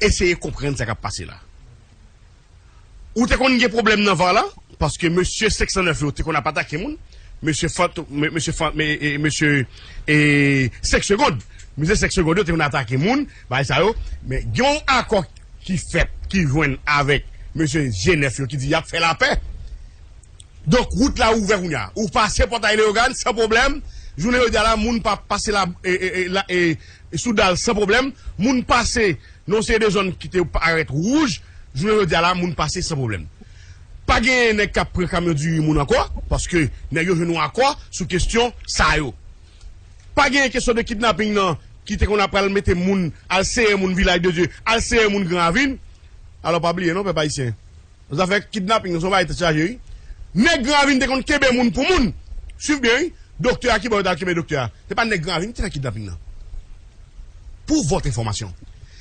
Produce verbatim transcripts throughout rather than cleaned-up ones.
eseye konprann sa k ap pase la. Ou te konn gen pwoblèm nan var la, paske mesye senk san nèf yo te konn ap atake moun, mesye Fant-, me-, mesye Fant-, me-, e, mesye, e, senk segond, mesye senk segond yo te konn atake moun, bagay sa yo, men gen yon akò ki fèt, ki jwenn avèk mesye G nèf yo ki di y ap fè lapè. Donk, wout la ouvè kounye a. Ou pase Pòtay Leyogàn san pwoblèm. Jounen jodi a la, moun pa pase la, e, e, e, la, e, e sou dal san pwoblèm. Moun pase nan yon seri de zòn ki te parèt wouj. Jounen jodi a la, moun pase san pwoblèm. Pa genyen nèg k ap pran kamyon diri moun ankò, paske nèg yo jwenn yon akò sou kesyon sa yo. Pa genyen kesyon de kidnaping nan, ki te konn ap pral mete moun, al sere moun Vilaj de Dye, al sere moun Gran Ravin. Alò, pa bliye non, pèp ayisyen. Zafè kidnaping nan se yon bagay tèt chaje, wi. Nèg Gran Ravin te konn kenbe moun pou moun. Swiv byen, wi. Doktè a, ki bò yo t al kenbe doktè a? Se pa nèg Gran Ravin ki te nan kidnaping nan. Pou vòt enfòmasyon,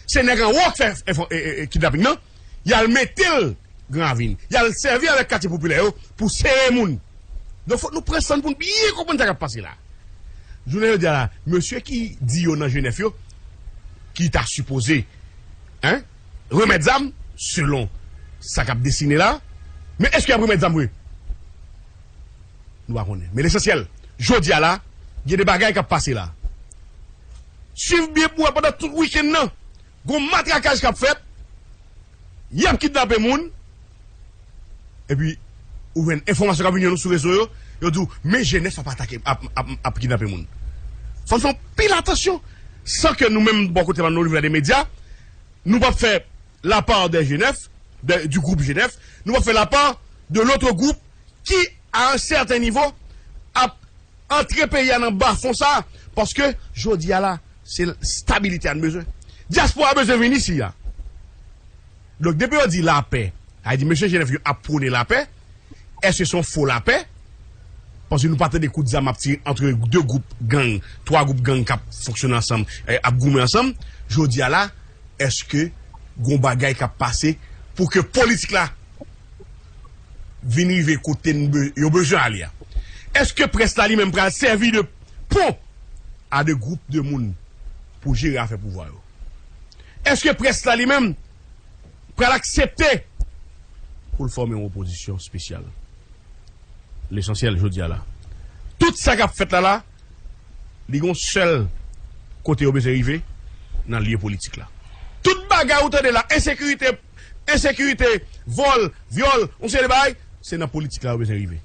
se nèg anwo k fè enfò-, e, e, e, kidnaping nan. Y al mete l Gran Ravin. Y al sèvi avèk katye popilè yo pou sere moun. Donk, fòk nou pran san n pou n byen konprann sa k ap pase la. Jounen jodi a la, mesye ki di yo nan G nèf yo, ki ta sipoze, en, remèt zam, selon sa k ap desine la, men èske y ap remèt zam vre? Nou pa konnen. Men lesansyèl, jodi a la, gen de bagay k ap pase la. Swiv byen pou wè pandan tout wikenn nan, gon matrakaj k ap fèt, y ap kidnape moun, epi ou jwenn enfòmasyon k ap vin jwenn nou sou rezo yo, yo di w, men G nèf ap atake, ap, ap, ap kidnape moun. Fò n fè anpil atansyon, san ke nou menm, bò kote pa nou, nou vle de medya, nou p ap fè la part des G nèf, de, du groupe G nèf, nou p ap fè la part de l'autre groupe ki, à un certain niveau, ap antre peyi a nan bafon sa, paske jodi a la, se stabilite a n bezwen. Dyaspora bezwen vin isi a. Donk, depi yo di lapè, sa vle di mesye G nèf yo ap pwone lapè, èske se yon fo lapè? Paske nou pa tande kout zam ap tire antre de gwoup gang, twa gwoup gang k ap fonksyone ansanm, eh, ap goumen ansanm. Jodi a la, èske gon bagay k ap pase pou ke politik la vin rive kote n be-, yo bezwen ale a? Èske près la li menm pral sèvi de pon a de gwoup de moun pou jere afè pouvwa yo? Èske près la li menm pral aksepte pou l fòme yon opozisyon espesyal? Lesansyèl jodi a la, tout sa k ap fèt la la, li gon sèl kote yo bezwen rive, nan lye politik la. Tout bagay ou tande la, ensekirite, ensekirite, vòl, vyòl, yon seri de bagay, se nan politik la yo bezwen rive.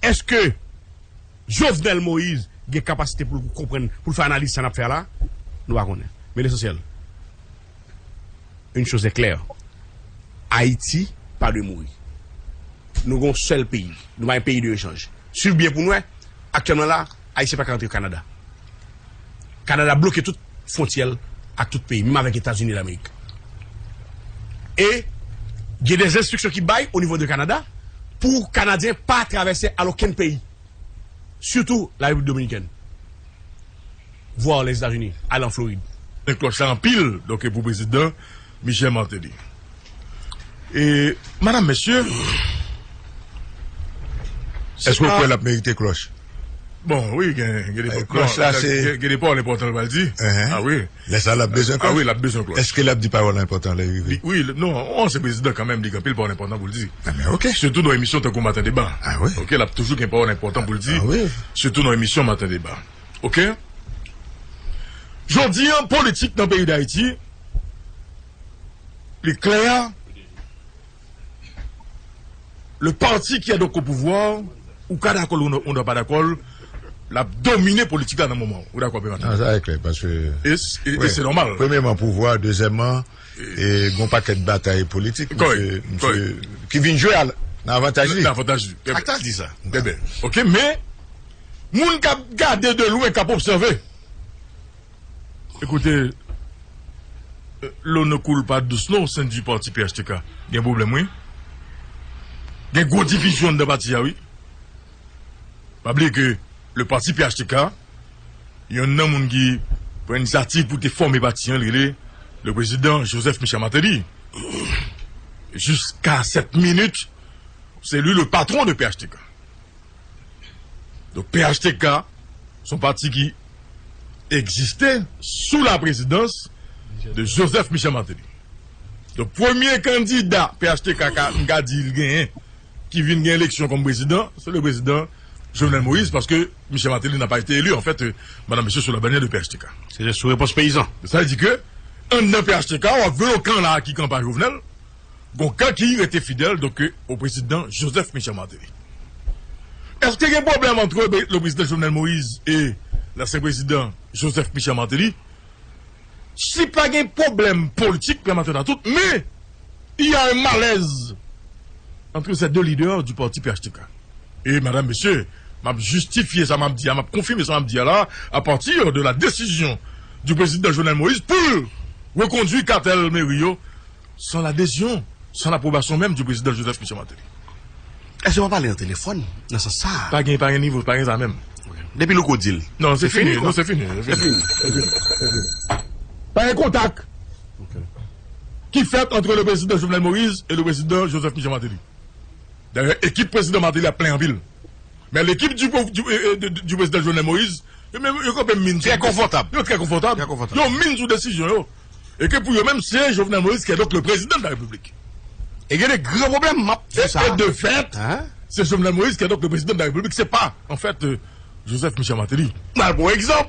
Èske Jovenel Moïse gen kapasite pou l konprann, pou l fè analiz sa n ap fè a la? Nou pa konnen. Men lesansyèl, une chose est claire, Ayiti pa dwe mouri. Nou gen yon sèl peyi. Nou pa gen peyi de rechanj. Swiv byen pou n wè. Aktyèlman la, Ayisyen pa ka rantre Kanada. Kanada bloke tout fwontyè l ak tout peyi, menm avèk Etazini Damerik. E gen de enstriksyon ki bay o nivo de Kanada pou Kanadyen pa travèse al okenn peyi, sitou la Repiblik Dominikèn, vwa Lèzetazini, al an Florid. Men klòch la anpil, donk, pou prezidan Michel Martelly. E, madam, mesye, èske w kwè l ap merite klòch? Bon, wi, gen, gen de, eh, klòch la, se gen, gen de pawòl enpòtan l pral di. Ah wi. Lè sa, l ap bezwen klòch. Ah wi, l ap bezwen klòch. Èske l ap di pawòl enpòtan lè l rive? Li, wi, non, yon ansyen prezidan kanmenm, li gen anpil pawòl enpòtan pou l di. Ah, men ok. Sitou nan emisyon tankou Maten Deba. Ah wi. Ok, l ap toujou gen pawòl enpòtan pou l di. Ah wi. Sitou nan emisyon Maten Deba. Ok? Jodi a, politik nan peyi Dayiti, li klè, le parti qui est donc au pouvoir, ou ka dakò l, ou n-, ou n pa dakò l, l ap domine politik la nan moman. Ou dakò, Pè Maten? Non, sa e klè, paske, e, e, e se nòmal. Premyèman, pouvwa, dezyèmman, e gon pakèt batay politik, misye, misye, ki vin jwe al, nan avantaj li. Nan avantaj li. Ak sa l di sa. Trè byen. Ok, men, moun k ap gade de lwen, k ap obsève, Ekoute, euh, l'eau ne coule pas douce non, o sein du parti P H T K. Gen pwoblèm, wi. Gen gwo divizyon anndan pati a, wi. Pa bliye ke le parti P H T K, yonn nan moun ki pran inisyativ pou te fòme pati a, li rele le président Joseph Michel Martelly. Jusqu'à cette minute, c'est lui le patron de P H T K. Donk, P H T K, se yon pati ki egziste sou la prezidans de Joseph Michel Martelly. Donk, premye kandida P H T K ka, m ka di l genyen, ki vin gen eleksyon kòm prezidan, se le prezidan Jovenel Moïse, paske Michel Martelly n'a pas été élu, en fait, euh, madame, monsieur, sous la bannière de P H T K. Se te sou repons peyizan. Sa vle di ke, anndan P H T K, w ap jwe yon kan la ki kan pa Jovenel, gon kan ki rete fidèl, donk, euh, au président Joseph Michel Martelly. Est-ce que gen pwoblèm entre le président Jovenel Moïse et l'ancien président Joseph Michel Martelly? Si pa gen pwoblèm politik, pèmèt a tout, men il y a un malaise entre ces deux leaders du parti P H T K. E, madam, mesye, m ap jistifye sa m ap di a, m ap konfime sa m ap di a la, à partir de la décision du président Jovenel Moïse pou l rekondui katèl meri yo, san ladezyon, san laprobasyon menm du président Joseph Michel Martelly. Èske w pa pale nan telefòn nan sans sa a? Pa gen, pa gen nivo, pa gen sa menm. Depi Louko di l. Non, se fini, non, se fini, se fini. Se fini, se fini. Pa gen kontak ki fèt entre le président Jovenel Moïse et le président Joseph Michel Martelly. Dayè, ekip prezidan Martelly ap plen anpil. Men lekip du, du, euh, euh, du président Jovenel Moïse, yo menm, yo kanpe min sou, trè konfòtab. Yo trè konfòtab. Trè konfòtab. Yo min sou desizyon yo. E ke pou yo menm, se Jovenel Moïse qui est donc le président de la République. E gen de gran pwoblèm, m ap di sa. E de fèt, se Jovenel Moïse qui est donc le président de la République, se pa, an fèt, euh, Joseph Michel Martelly. M al pran yon egzanp.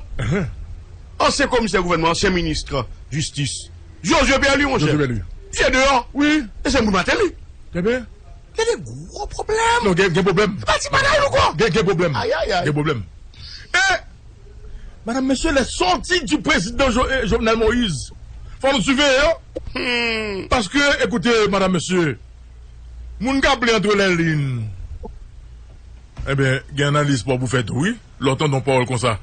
Ansyen komisè gouvènman, ansyen minis jistis, Josué Pierre-Louis, monchè. Josué Pierre-Louis. Vye deyò. Wi. E se moun Martelly. Trè byen. Gen de gwo pwoblèm. Non, gen, gen pwoblèm. Se pa ti bagay, Louko. Gen, gen pwoblèm. Ayayay. Gen pwoblèm. E, madam, mesye, lè sòti du président Jo-, eh, Jovenel Moïse, fò nou siveye yo. Paske, ekoute, madam, mesye, moun k ap li entre les lignes, ebyen, gen analiz pa w pou fè tou, wi. Lè w tande yon pawòl konsa.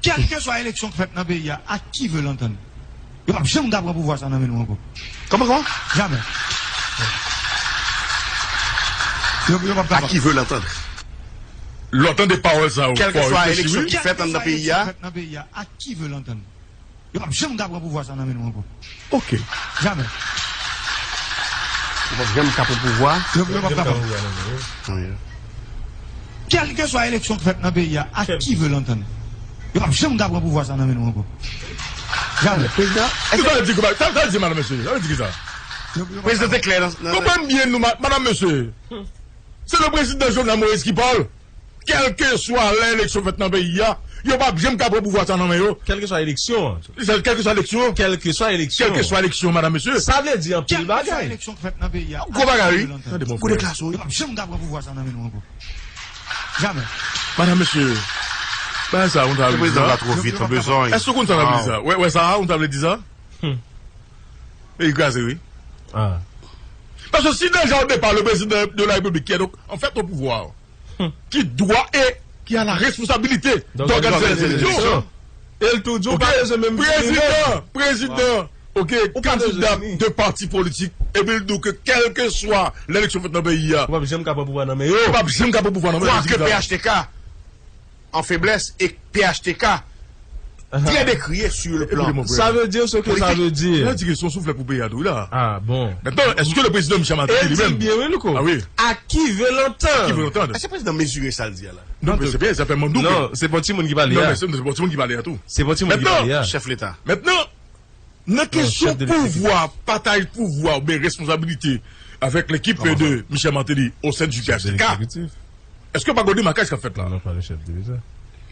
Kèlkeswa eleksyon k fèt nan peyi a, à qui veut l'entendre, yo p ap janm ka pran pouvwa sa nan men nou ankò. Kòman, kòman? Jamè. Yo, yo p ap kapab. À qui veut l'entendre? Lè w tande pawòl sa yo, fò w reflechi, wi. Kèlkeswa eleksyon k fèt anndan peyi a, à qui veut l'entendre, yo p ap janm ka pran pouvwa sa nan men nou ankò. Ok. Jamè. Yo p ap janm ka pran pouvwa. Yo, yo p ap kapab. Kèlkeswa eleksyon k fèt nan peyi a, à qui veut l'entendre, yo p ap janm ka pran pouvwa sa nan men nou ankò. Jamè. Prezidan, èske sa vle di, sa, sa vle di, madam, mesye, sa vle di ki sa? Prezidan te klè nan, nan... Konprann byen nou, ma-, madam, mesye. Se le président Jovenel Moïse qui parle. Kèlkeswa lè eleksyon fèt nan peyi a, yo p ap janm ka pran pouvwa sa nan men yo. Kèlkeswa eleksyon an. Kèlkeswa eleksyon. Kèlkeswa eleksyon. Kèlkeswa eleksyon, madam, mesye. Sa vle di anpil bagay. Kèlkeswa eleksyon k fèt nan peyi a, gwo bagay, wi. Tande, mon frè. Yo p ap janm ka pran pouvwa sa nan men nou ankò. Jamè. Madam, mesye. Bagay sa, ou ta vle di sa? Èske ou konn sa ta vle di sa? Wè, wè sa, ou ta vle di sa? Peyi kraze, wi. Paske si deja au départ, le président de la République, qui est donc en fait au pouvoir, qui doit et qui a la responsabilité d'organiser les élections. E l tou di w pa bezwen menm fini. Prezidan, prezidan, ok, kandida de pati politik, epi l di w ke kèlkeswa lè eleksyon fèt nan peyi a, ou p ap janm ka pran pouvwa nan men yo. Ou p ap janm ka pran pouvwa nan men yo. Kwake P H T K an feblès e P H T K très décrié sur le plan. Sa vle di ce que ça veut dire. Sa vle di ke se yon souflèt pou peyi a tou la. Ah bon. Maintenant, est-ce que le président Michel Martelly lui-même... Di l byen, wi, Louko. Ah oui. À qui veut l'entendre? À qui veut l'entendre? Èske prezidan mezire sa l di a la? Non, men se byen, sa fè m mandou. Non, se pa timoun ki pale a. Non, men se, se pa timoun ki pale a tou. Se pa timoun ki pale a. Maintenant, chèf Leta. Maintenant, nan kesyon pouvwa, pataj pouvwa oubyen responsablite avec l'équipe de Michel Martelly au sein du P H T K, èske pa gwo demakaj k ap fèt la? Non, pas le chef de l'État.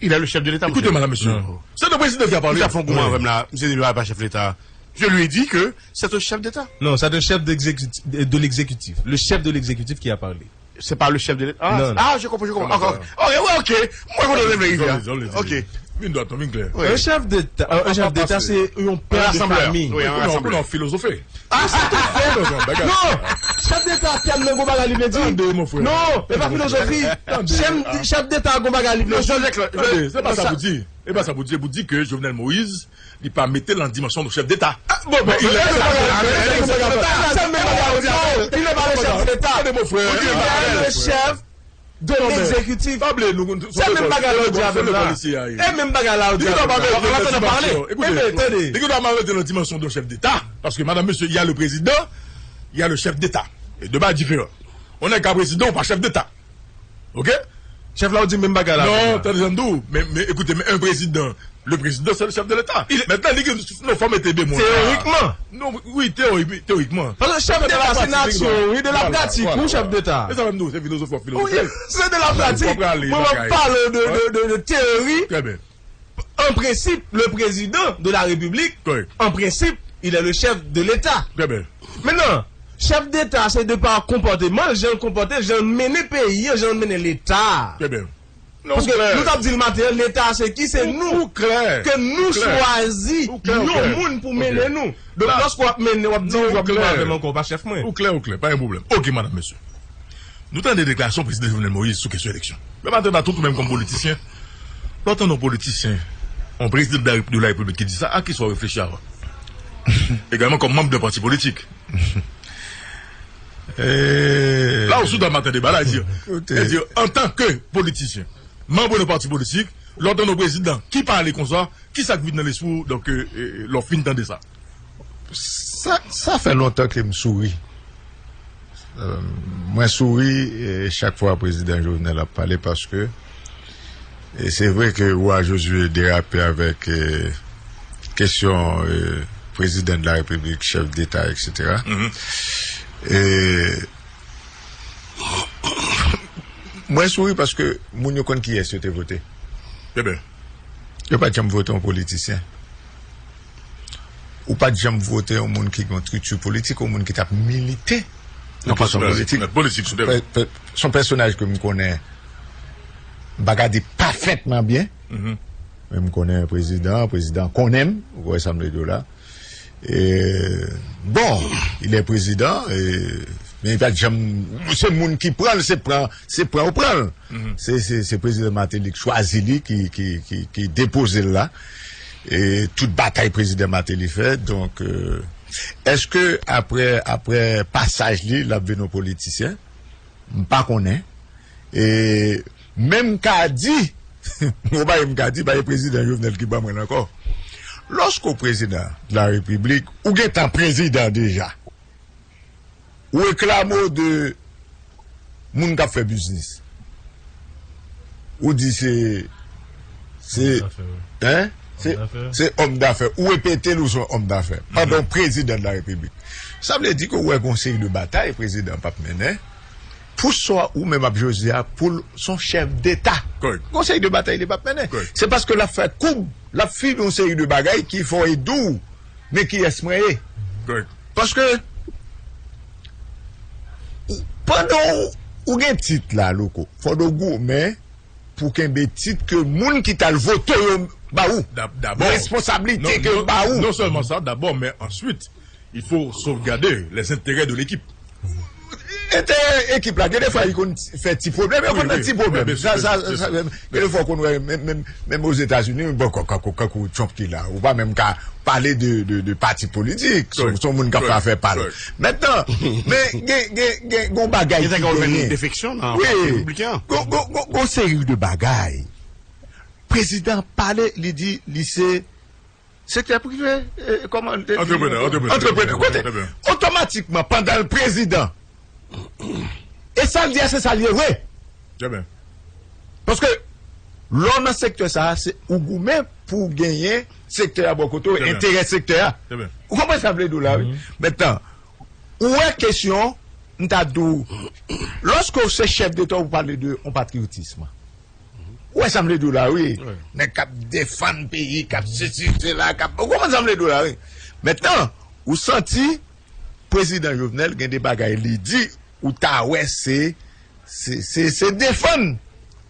Il est le chef de l'État, monsieur. Écoutez, madame, monsieur. C'est le président qui a parlé. Misye ap fè yon goumen avè m la. Misye di li pa chèf Leta. Je lui ai dit que c'est un chef d'État. Non, c'est un chef d'exécutif, de, de l'exécutif. Le chef de l'exécutif qui a parlé. C'est pas le chef de l'État. Ah, ah, je comprends, je comprends. Ok, ouais, ok. Mwen kontan de vle rive a. Ok. Vin dwat, non, vin klè. Un chef d'État, un chef d'État, se yon pè de fanmi. Wi, an rasanblè. Non, filozofe. Ah, se tou. Non, chèf d'État, tèm nan gon bagay li vle di. Tande, mon frè. Non, e pa filozofi. Chèf, chèf d'État gon bagay li vle di. Tande, se pa sa pou di. E pa sa pou di, pou di ke Jovenel Moïse, li pa mete l nan dimansyon de chèf d'État. Ah, bon, bon, il est le chef d'État. Il n'est pas le chef d'État. Tande, mon frè. Il est le chef de l'exécutif. Se menm bagay la ou di avè m la. E menm bagay la ou di avè m la. Ann pale. Ebyen, tande. Li gen dwa pa mete nan dimansyon de chèf d'État. Paske, madam, mesye, il y a le président, il y a le chef d'État. E de bagay diferan. Ou nèg ka prezidan, ou pa chèf d'État. Ok? Chèf la ou di menm bagay la avè m la. Non, tande, tande, men, men, écoutez, men un président, Le président, c'est le chef de l'État. Maintenant, li gen, non, fò mete bemol la. Théoriquement. Non, wi, théori-, théoriquement. Paske chèf deta se nan aksyon, wi, de la pratik, wi, chèf deta. E sa menm nou, se filozofi ap filozofe. Wi, se de la pratik. Mwen, mwen pale de, de, de, de théorie. Très bien. En principe, le président de la République, en principe, il est le chef de l'État. Très bien. Maintenant, chèf deta, se de pa konpòteman l, jan l konpòte l, jan l mennen peyi an, jan l mennen leta. Très bien. Paske nou t ap di l maten an, leta se ki? Se nou. Ke nou chwazi yon moun pou mennen nou. Donk, lòske w ap mennen, w ap dirije, w ap viv avè m ankò, w pa chèf mwen. Ou klè, ou klè, pa gen pwoblèm. Ok, madanm, mesye. Nou tande deklarasyon prezidan Jovenel Moïse sou kesyon eleksyon. Men maten, nou tout menm kòm politisyen, lè w tande yon politisyen, yon prezidan de la Rep-, de la Repiblik ki di sa, a kisa w reflechi avan? Egalman kòm manm de pati politik. Eh. La ou sou dan maten deba la, e di, e di, antanke politisyen, manm de pati politik, lè w tande yon prezidan ki pale konsa, kisa k vin nan lespri w, donk, eh, eh, lè w fin tande sa? Sa, sa fè lontan ke m souri. Euh, mwen souri, eh, chak fwa prezidan Jovenel ap pale paske, eh, se vre ke wa Josué derape avèk, eh, kesyon, eh, prezidan de la Repiblik, chèf deta, et cetera. Mhm. Eh, mwen souri paske moun yo konn kiyès yo te vote. Très bien. Yo pa t janm vote yon politisyen. Ou pa t janm vote yon moun ki gen yon estrikti politik, yon moun ki t ap milite nan kesyon politik. Politik, sou tèren. Pe-, pe-, se yon pèsonaj ke m konnen, m pa ka di pafètman byen, men m konnen prezidan, prezidan konnen m, ou wè sa m vle di w la. E, bon, il est président, e, men li pa t janm, se moun ki pran l, se pran, se pran ou pran l. Se, se, se prezidan Martelly k chwazi li, ki, ki, ki, ki depoze l la. E tout batay prezidan Martelly fè, donk, euh, èske apre, apre pasaj li, l ap vin yon politisyen? M pa konnen. E menm ka di, yon bagay m ka di, bagay prezidan Jovenel ki ban mwen l ankò. Lòske w prezidan de la Repiblik, ou gentan prezidan deja. Ou reklame w de moun k ap fè biznis. Ou di se, se, hein? Se, se òm dafè. Ou repete l ou se yon òm dafè. Pandan w prezidan de la Repiblik. Sa vle di ke w wè gon seri de batay prezidan p ap mennen. Pou sa ou menm ap jwe jodi a, pou l se yon chèf deta. Gon seri de batay li p ap mennen. Se paske l ap fè koub, l ap fini yon seri de bagay ki fè w di w, men kiyès mwen ye. Paske, ou, pandan w, ou gen tit la, Louko, fò w goumen pou kenbe tit ke moun ki t al vote yo ba ou. Responsablite ke yo ba ou. Non sèlman sa, dabò, men answit, il faut sauvegarder les intérêts de l'équipe. Enterè ekip la, gen de fwa li konn fè ti pwoblèm, yo konn nan ti pwoblèm. Sa, sa, sa, gen de fwa w konn wè, menm, menm, menm Ozetazini, bon, kankou, kankou Trump ki la, ou pa menm ka pale de, de, de pati politik, se, se yon moun k ap fè afè pa l. Mentnan, men gen, gen, gen, gon bagay ki genyen. Defeksyon nan pati repibliken an. Gon, gon, gon, gon seri de bagay. Prezidan pale, li di, li se sektè prive, eh, kòman l te di? Antreprenè, antreprenè. Antreprenè. Kote, otomatikman, pandan l prezidan, e sa l di a, se sa l ye vre. Paske, lè w nan sektè sa a, se ou goumen pou w genyen sektè a bò kote w, enterè sektè a. Ou konprann sa m vle di w la, wi. Mentnan, ou wè kesyon, m ta di w, lòske w se chèf deta, ou pale de yon patriyotism. Ou wè sa m vle di w la, wi. Nèg k ap defann peyi, k ap sesi, sela, k ap, ou konprann sa m vle di w la, wi. Mentnan, ou santi prezidan Jovenel gen de bagay li di, ou ta wè se, se, se, se defann.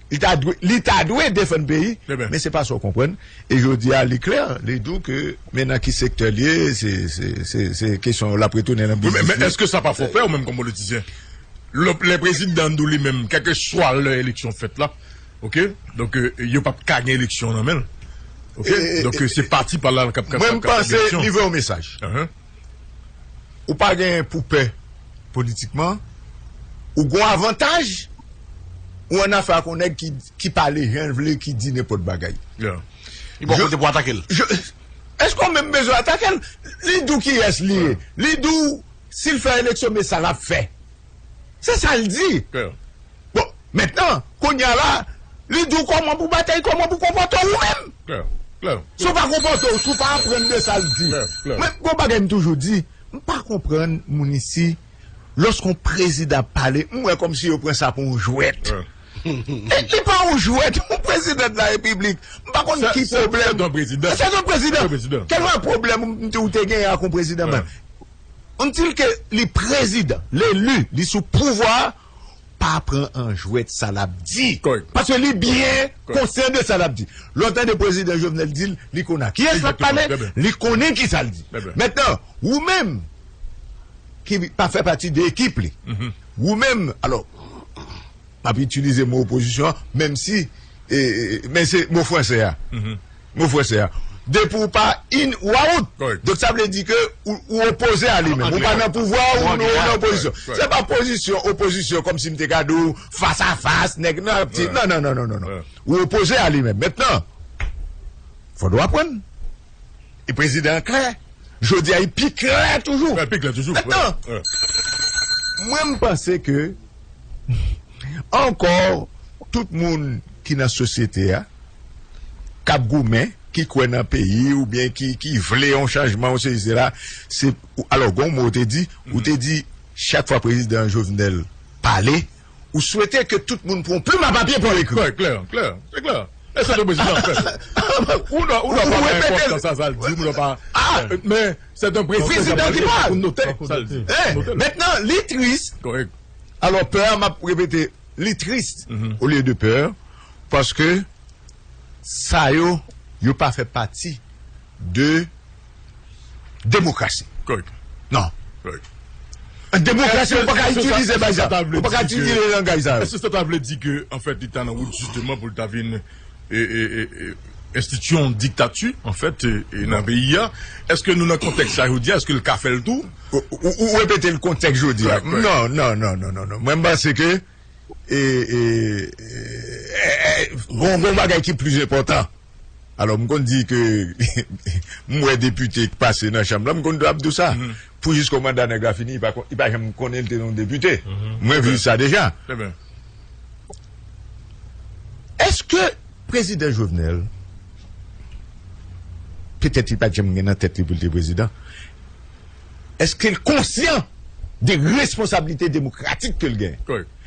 Li ta dwe, li ta dwe defann peyi, men se pa sa w konprann. E jodi a, li klè, li di w ke, men nan ki sektè l ye, se, se, se, se kesyon l ap retounen nan biznis li. Men èske sa pa fè w pè, ou menm kòm politisyen? Lè, lè prezidan di w li menm, kèlkeswa lè eleksyon fèt la, ok? Donk, euh, yo p ap ka gen eleksyon nan men l. Ok? Donk, euh, se pati pa la k ap, k ap, mwen, m panse li voye yon mesaj. Ou pa gen pou pè politikman. Ou gon avantaj, ou annafè ak yon nèg ki, ki pale jan l vle, ki di nenpòt bagay. Li bò kote pou atake l. Èske w menm bezwen atake l? Li di w kiyès li ye. Li di w si l fè eleksyon, men sa l ap fè. Se sa l di. Bon, mentnan, kounye a la, li di w kòman pou batay, kòman pou konpòte w ou menm. Si w pa konpòte w, si w pa aprann de sa l di. Men, gon bagay m toujou di, m pa konprann moun isi, lòske yon prezidan ap pale, m wè kòmsi yo pran sa pou yon jwèt. E li pa yon jwèt, yon prezidan de la repiblik. M pa konn ki pwoblèm. Se yon prezidan. Kèl pwoblèm ou te genyen ak yon prezidan, man? Ann di l ke li prezidan, l eli, li sou pouvwa, pa pran an jwèt sa l ap di. Paske li byen konsyan de sa l ap di. Lè w tande prezidan Jovenel di l, li konn a kiyès l ap pale, li konnen ki sa l di. Mentnan, ou menm, ki pa fè pati de ekip li, ou menm, alò, m ap itilize mo opozisyon an, menm si, e, e, men se mo franse a. Mo franse a. Depi w pa in, ou out. Donk, sa vle di ke ou, ou opoze a li menm. Ou pa nan pouvwa, ou, ou nan opozisyon. Se pa pozisyon, opozisyon, kòmsi m te ka di w fas a fas, nèg nan ap ti. Non, non, non, non, non, non. Ou opoze a li menm. Mentnan, fòk w aprann. E prezidan an klè. Jodi a, li pi klè toujou. Mentnan, mwen, m panse ke ankò, tout moun ki nan sosyete a, k ap goumen, ki kwè nan peyi, oubyen ki, ki vle yon chanjman, ou sezi la, se, alò, gon mo ou te di, ou te di, chak fwa prezidan Jovenel pale, ou swete ke tout moun pran yon plim a papye pou l ekri. Klè, klè, klè, se klè. E se yon prezidan, an fèt. Ou dwa, ou dwa pa bay enpòtans a sa l di, ou dwa pa. Men, se yon prezidan ki pale. Pou note sa l di. Mentnan, li tris. Alò, pè a, m ap repete, li tris olye de pè, paske sa yo, yo pa fè pati de demokrasi. Non. An demokrasi, ou pa ka itilize bagay sa. Ou pa ka itilize langaj sa. Èske sa ta vle di ke, an fèt, li ta nan wout jisteman pou l ta vin e, e, e, e, enstitye yon diktati, an fèt, e, e, nan peyi a? Èske nou nan kontèks sa jodi a? Èske l ka fè l tou? Ou, ou, ou repete l kontèks jodi a. Non, non, non, non, non, non. Mwen, m panse ke e, e, e, e, gon, gon bagay ki pli enpòtan. Alò, m konn di ke m wè depite k pase nan chanm lan, m konn ap di w sa. Pou jis kou manda nèg la fini, li pa, li pa janm konnen l te yon depite. Mwen viv sa deja. Èske prezidan Jovenel, petèt li pa t janm gen nan tèt li pou l te prezidan, èske l konsyan de responsablite demokratik ke l gen?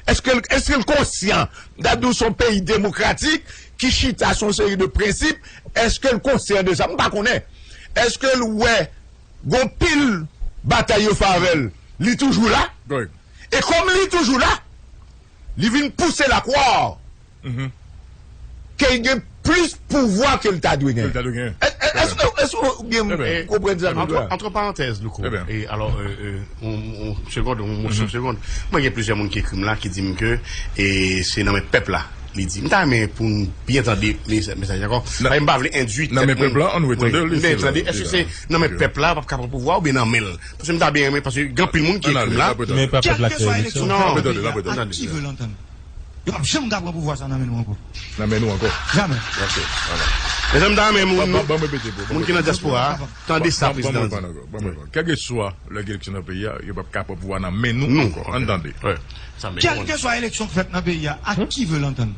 Èske l, èske l konsyan, m ta di w, se yon peyi demokratik ki chita sou yon seri de prensip, èske l konsyan de sa? M pa konnen. Èske l wè gon pil batay yo fè avè l, li toujou la? E kòm li toujou la, li vin pouse lakwa ke l gen plis pouvwa ke l ta dwe gen. Èske, èske ou byen konprann sa m di la? Antre parantèz, Louko. E alò, yon segond, yon mo, yon segond. Mwen gen plizyè moun ki ekri m la, ki di m ke e se nan men pèp la li di. M ta renmen pou n byen tande mesaj la ankò. Paske m pa vle endui tèt moun. Nan men pèp la, ann retande l. M byen tande, èske se nan men pèp la, p ap ka pran pouvwa oubyen nan men l? Paske m ta byen renmen, paske gen anpil moun ki ekri m la. Men pa pèp la k fè eleksyon. Non. N ap retande, n ap retande. Yo p ap janm ka pran pouvwa sa nan men nou ankò. Nan men nou ankò. Jamè. Mezanmi, m ta renmen moun, moun ki nan dyaspora a tande sa prezidan an di. Kèlkeswa lè gen eleksyon nan peyi a, yo p ap ka pran pouvwa nan men nou ankò. Ann tande. Kèlkeswa eleksyon k fèt nan peyi a, à qui veut l'entendre?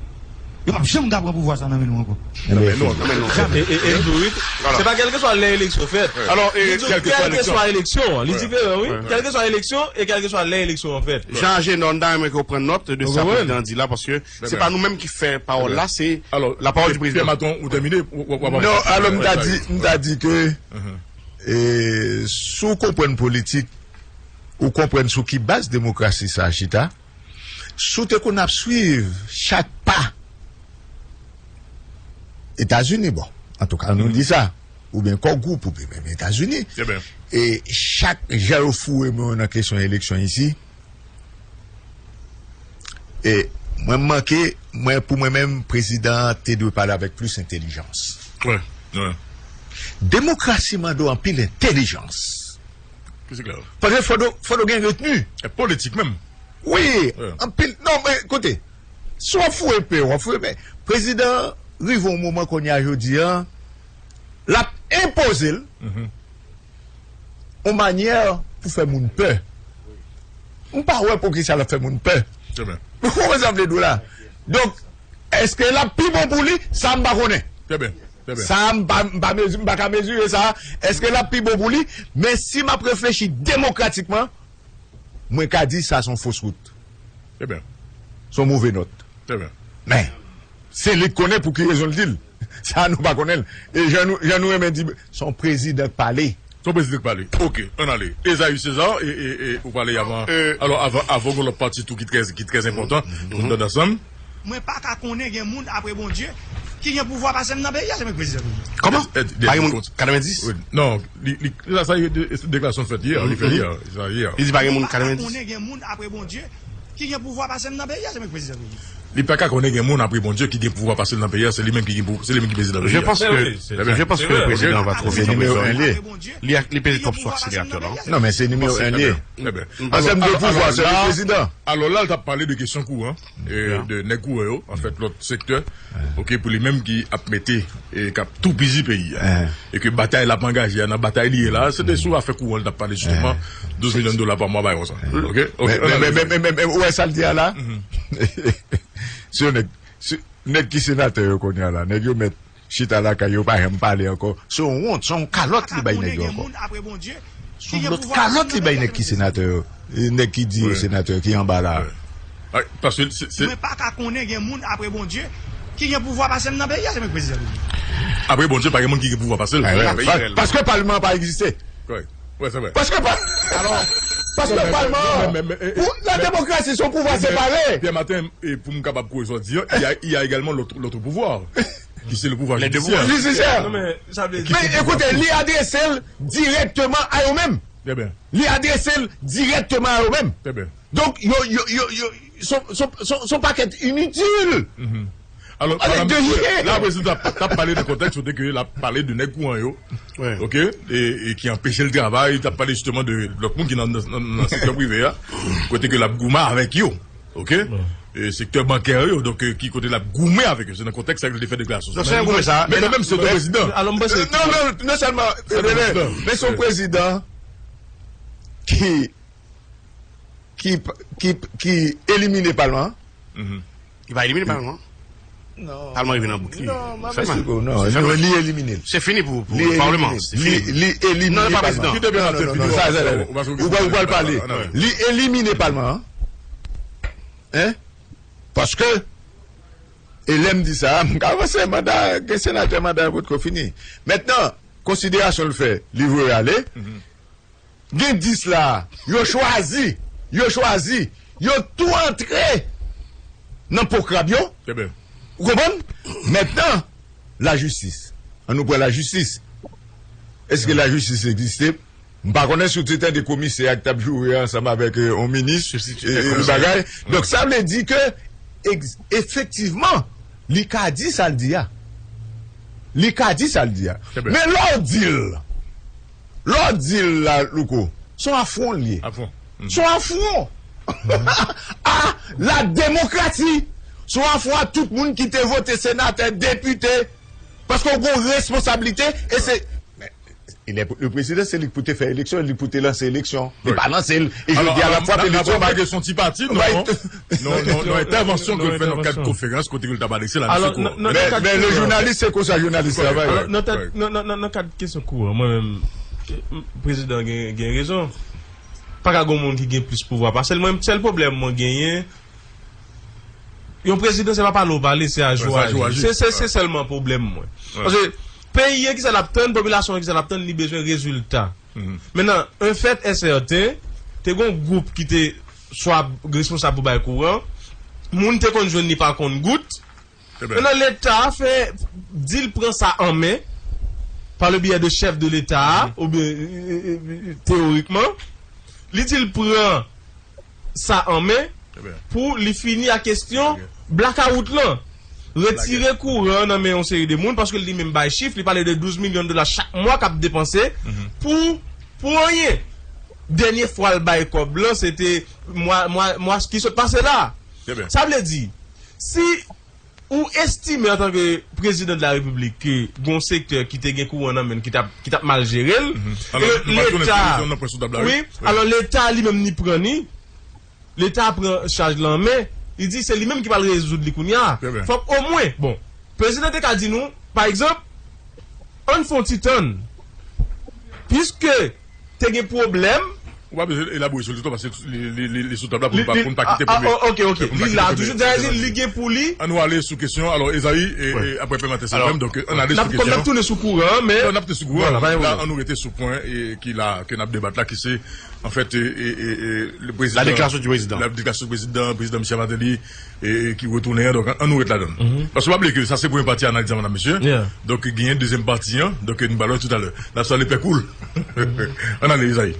Yo p ap janm ka pran pouvwa sa nan men nou ankò. Nan men nou ankò. Jamè. E, e, e, Louis, se pa kèlkeswa lè eleksyon fèt. Li di kèlkeswa eleksyon an. Li diferan, wi. Kèlkeswa eleksyon e kèlkeswa lè eleksyon an fèt. Jan Ajenò, m ta renmen ke w pran nòt de sa prezidan an di la, paske se pa nou menm ki fè pawòl la, se lapawòl di prezidan. Pierre Matron, ou tèmine? Non, alò, m ta di, m ta di ke, e, si w konprann politik, ou konprann sou ki baz demokrasi sa a chita, si w te konn ap swiv chak pa Etazini, bon, antouka, nou di sa, oubyen Core Group, oubyen menm Etazini, e chak jan yo foure men yo nan kesyon eleksyon isi, e mwen, m manke, mwen, pou mwen menm, prezidan an te dwe pale avèk plis entèlijans. Demokrasi mande w anpil entèlijans. Paske fò w, fò w gen retni. E politik menm. Wi, anpil. Non, men koute, si w ap foure pè, w ap foure pè. Prezidan an rive yon moman kounye a jodi a, l ap enpoze l yon manyè pou fè moun pè. M pa wè poukisa l ap fè moun pè. Ou konprann sa m vle di w la? Donk, èske l ap pi bon pou li? Sa m pa konnen. Sa a, m pa, m pa mezi-, m pa ka mezire sa a. Èske l ap pi bon pou li? Men si m ap reflechi demokratikman, mwen ka di sa se yon fos wout. Trè byen. Se yon move nòt. Trè byen. Men, se li k konnen pou ki rezon l di l. Sa a, nou pa konnen l. E jan nou, jan nou renmen di, se yon prezidan k pale. Se yon prezidan k pale. Oke, ann ale. Esaü César, e, e, e, ou pale avan. Alò, avan, avan, gon lòt pati tou ki trè, ki trè enpòtan pou n tande ansanm. Mwen pa ka konnen gen moun apre Bondye ki gen pouvwa pase m nan peyi a, se mwen k prezidan peyi a. Kòman? Pa gen moun katrevenndis? Non, li, li, sa, sa, deklarasyon fèt yè, li fè yè, sa yè. Li di pa gen moun katrevenndis. Mwen pa ka konnen gen moun apre Bondye ki gen pouvwa pase m nan peyi a, se mwen k prezidan peyi a. Li pa ka konnen gen moun apre Bondye ki gen pouvwa pase l nan peyi a, se li menm ki gen pou, se li menm ki prezidan peyi a. Je pense que, je pense que le président va trop vite en besogne. Li, li peze twòp sou akselerateur la. Non, men se nimewo en li ye. An tèm de pouvwa, se li prezidan. Alò la, l t ap pale de kesyon kouran, e, de nèg kouran yo, anfèt, lòt sektè, oke, pou li menm ki ap mete, e k ap toupizi peyi a. E ke batay l ap angaje a, nan batay li ye la, se te sou afè kouran l t ap pale, jisteman, douz milyon dola pa mwa, bagay konsa. Oke? Oke, men, men, men, men, men, ou wè sa l di a la? Se yon nèg, se, nèg ki senatè yo kounye a la, nèg yo mèt chita lakay yo, pa janm pale ankò. Se yon wont, se yon kalòt li bay nèg yo ankò. Se yon lòt kalòt li bay nèg ki senatè yo, e, nèg ki di yo senatè ki anba la. Paske se, se... Mwen pa ka konnen gen moun apre Bondye ki gen pouvwa pase m nan peyi a, se mwen k prezidan peyi a. Apre Bondye, pa gen moun ki gen pouvwa pase l. Paske palman an pa egziste. Paske pa, paske palman an, pou, nan demokrasi, se yon pouvwa separe. Pierre Martin, e pou m kapab kouwe sa w di an, il y a, il y a également l'autre, l'autre pouvoir, qui c'est le pouvoir judiciaire. Judiciaire. Men ekoute, li adrese l dirèkteman a yo menm. Li adrese l dirèkteman a yo menm. Donk, yo, yo, yo, yo, se yon, se yon, se yon, se yon pakèt initil. Alò, madanm, la, prezidan t ap, t ap pale nan kontèks kote ke l ap pale de nèg kouran yo, oke, e, e ki anpeche l travay, t ap pale jisteman de lòt moun ki nan, nan, nan sektè prive a, kote ke l ap goumen avèk yo, oke, e sektè bankè yo, donk, e, ki kote l ap goumen avèk yo, se nan kontèks sa ke l te fè deklarasyon sa. Men kanmenm, se yon prezidan. Alò, m panse non, non, non sèlman, men se yon prezidan ki ki, ki, ki elimine palman an. Li pa elimine palman an. Non. Palman rive nan bout li. Non, m ap eksplike w, non, li elimine l. Se fini pou, pou palman an. Li, li elimine palman an. Non, non, non, non, sa, sa, sa, ou pa, ou pral pale. Li elimine palman an. Hein? Paske, e lè m di sa, m ka avanse, manda, gen senatè, manda yo potko fini. Mentnan, konsiderasyon l fè, li voye ale. Gen dis la, yo chwazi, yo chwazi, yo tou antre nan po krab yo. Ou konprann? Mentnan, lajistis. Ann nou pran lajistis. Èske lajistis egziste? M pa konnen si w te tande komisè a ki t ap joure ansanm avèk, e, yon minis, e, e, bagay. Donk, sa vle di ke, egz-, efektivman, li ka di sa l di a. Li ka di sa l di a. Men lè w di l, lè w di l la, Louko, se yon afwon l ye. Se yon afwon a la demokrasi. Se yon afwon a tout moun ki te vote senatè, depite. Paske w gen yon responsablite e se, men, e lè, le prezidan, se li k pou te fè eleksyon, li k pou te lanse eleksyon. Li pa lanse l. E jodi a, l ap frape eleksyon. Alò, alò, n ap, n ap, n ap fè yon ti pati, non? Non, non, non, entèvansyon ke l fè nan kad konferans kote ke l t ap adrese la, misye kouran. Men, men le jounalis, se konsa jounalis travay. Nan, nan, nan, nan, nan kad kesyon kouran, mwen menm, prezidan gen, gen rezon. Pa ka gen moun ki gen plis pouvwa pase l. Mwen, sèl pwoblèm mwen genyen, yon prezidan, se pa pale w pale, se aji w aji. Se, se, se sèlman pwoblèm mwen. Paske peyi an, kisa l ap tann, popilasyon an, kisa l ap tann, li bezwen rezilta. Mentnan, un fait est certain, te gen yon gwoup ki te swa responsab pou bay kouran, moun te konn jwenn li pa konn gout. Mentnan, Leta a fè, di l pran sa an men, par le biais de chèf de Leta a, oubyen, e, e, e, teyorikman, li di l pran sa an men pou li fini ak kesyon blakawout lan. Retire kouran nan men yon seri de moun, paske li menm bay chif, li pale de douz milyon dola chak mwa k ap depanse pou, pou anyen. Dènye fwa l bay kòb lan, se te mwa, mwa, mwa ki sot pase la. Sa vle di, si ou estime antanke prezidan de la repiblik ke gon sektè ki te gen kouran nan men l ki t ap, ki t ap mal jere l, e Leta, wi, alò Leta li menm li pran ni, Leta pran chaj lan men, li di se li menm ki pral rezoud li kounye a. Fòk omwen, bon, prezidan te ka di nou, pa egzanp, Ann fè yon ti tann. Piske te gen pwoblèm. Ou pa bezwen elabore sou li tou, paske li, li, li, li sou tab la pou nou pa, pou nou pa kite pwoblèm. Ok, ok. Li la toujou. Li gen pou li. Ann nou ale sou kesyon. Alò, Ezayi, e, e, apre Pè Maten se menm, donk, ann ale sou kesyon. N ap tounen sou kouran, men. Non, n ap tounen sou kouran. La, ann nou rete sou pwen e ki la, ke n ap debat la, ki se, an fèt, e, e, e, e, le prezidan. La déclaration du président. La déclaration du président, prezidan Michel Martelly, e, e, ki retounen an, donk, ann nou ret ladan l. Paske pa bliye ke sa se premye pati analiz la, medam, mesye. Donk, genyen dezyèm pati an, donk, nou pral wè toutalè. N ap salye Pè Koul. Ann ale, Ezayi.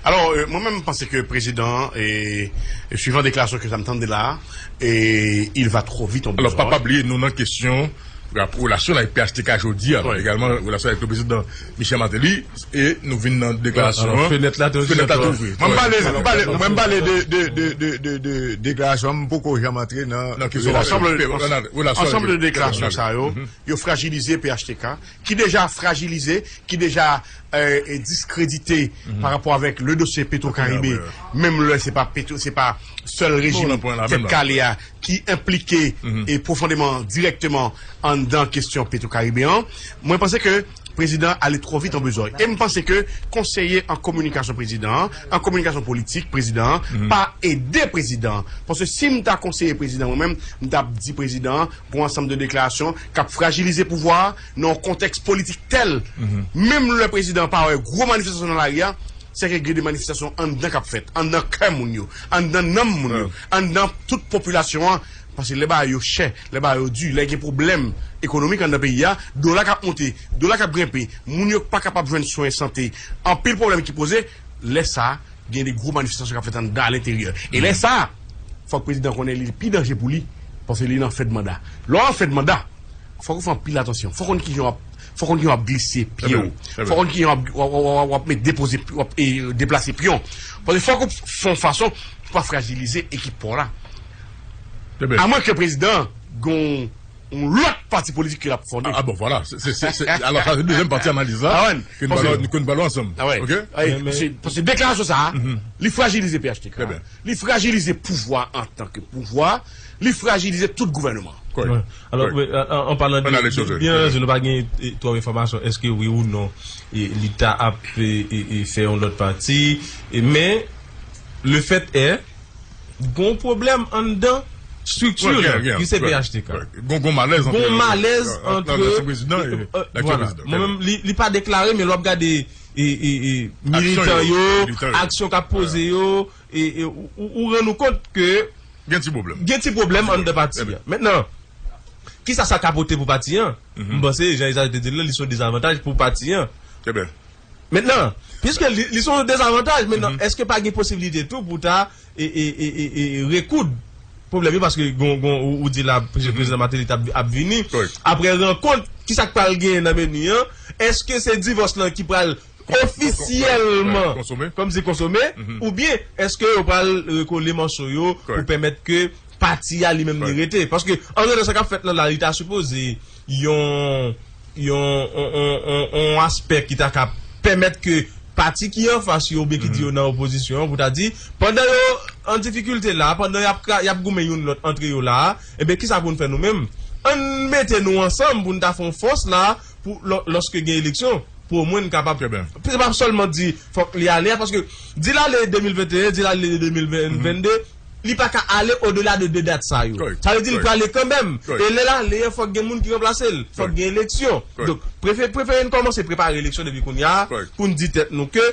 Alò, e, mwen menm, m panse ke prezidan an, e, e, suivan deklarasyon ke sa m tande la, e, il va trop vite en besogne. Alò, pa, pa bliye, nou nan kesyon rap-, relasyon l avèk P H T K jodi a, egalman relasyon avèk le prezidan Michel Martelly, e nou vin nan deklarasyon an. Fenèt la te ouvri. Mwen m pale, mwen m pale, mwen m pale de, de, de, de, de, de deklarasyon an, m poko janm antre nan. Nan kesyon relasyon avèk P H T K. Ansanm de deklarasyon sa yo, yo frajilize P H T K, ki deja frajilize, ki deja, e, e, diskredite pa rapò avèk le dosye Petro Caribe, menm lè se pa Petro, se pa sèl rejim Tèt Kale a ki enplike e pwofondeman, dirèkteman anndan kesyon Petro Caribe an. Mwen panse ke prezidan an ale twò vit an bezòy. E m panse ke konseye an kominikasyon prezidan an, an kominikasyon politik prezidan an, pa ede prezidan an. Paske si m ta konseye prezidan mwen menm, m t ap di prezidan an, pou yon ansanm de deklarasyon k ap frajilize pouvwa a nan yon kontèks politik tèl. Menm lè prezidan an pa wè gwo manifestasyon nan lari a, sèke gen de manifestasyon anndan k ap fèt, anndan kè moun yo, anndan nanm moun yo, anndan tout popilasyon an. Paske lè bagay yo chè, lè bagay yo di, lè gen pwoblèm ekonomik anndan peyi a, dola k ap monte, dola k ap grenpe, moun yo pa kapab jwenn swen sante, anpil pwoblèm ki poze, lè sa a, gen de gwo manifestasyon k ap fèt anndan, alenteryè. E lè sa a, fòk prezidan konnen li pi danje pou li, paske li nan fen de manda. Lè w an fen de manda, fòk ou fè anpil atansyon. Fòk ou konn kijan w ap, fòk ou konn kijan w ap glise pye w. Fòk ou konn kijan w ap, w ap, w ap, w ap met depoze, w ap, e, deplase pye w. Paske fòk ou fè yon fason pou pa frajilize ekip pa w la. Amwen ke prezidan an gen yon lòt pati politik ke l ap fòme. Ah, ah bon, vwala. Se, se, se, se, alò, sa se dezyèm pati analiz la. Ke nou pral, ke nou pral wè ansanm. Ok? Paske, paske deklarasyon sa a, li frajilize P H T K. Li frajilize pouvwa an tan ke pouvwa. Li frajilize tout gouvènman. Alò, an, an palan de, byen, nou pa gen, e, twòp enfòmasyon, èske wi ou non, e, li ta ap, e, e, e, fè yon lòt pati, e, men, le fèt è, gon pwoblèm anndan estrikti a, ki se P H T K. Gon, gon malèz ant, gon malèz ant, ant, ant prezidan e, e, e, aktyèl prezidan. Mwen menm, li, li pa deklare, men lè w ap gade, e, e, e, militan yo, aksyon k ap poze yo, e, e, ou, ou, ou rann ou kont ke gen ti pwoblèm. Gen ti pwoblèm anndan pati a. Mentnan, kisa sa ka pote pou pati an? M panse, jan Ezayi te di l la, li se yon dezavantaj pou pati an. Mentnan, piske li, li se yon dezavantaj, mentnan, èske pa gen posiblite tou pou ta, e, e, e, e, e, rekoud pwoblèm yo? Paske gon, gon, ou, ou di la, prezidan Martelly t ap, ap vini. Apre rankont, kisa k pral genyen nan meni an? Èske se divòs lan ki pral ofisyèlman, kòmsi konsome, oubyen èske yo pral rekole mòso yo pou pèmèt ke pati a li menm li rete? Paske, an realite, sa k ap fèt la, la, li ta sipoze yon, yon, yon, yon, yon, yon aspè ki ta ka pèmèt ke pati ki anfas yo, oubyen ki di yo nan opozisyon an, pou ta di, pandan yo an difikilte la, pandan y ap kra-, y ap goumen youn lòt antre yo la a, ebyen, kisa pou n fè nou menm? Ann mete nou ansanm pou n ta fè yon fòs la, pou lò-, lòske gen eleksyon, pou omwen n kapab, se pa sèlman di fòk li ale a, paske di l ale de mil venteyen, di l ale de mil vennde, li pa ka ale odela de de dat sa yo. Sa vle di li prale kanmenm. E lè l ale a, fòk gen moun ki ranplase l. Fòk gen eleksyon. Donk, prefe-, prefere n kòmanse prepare eleksyon depi kounye a, pou n di tèt nou ke,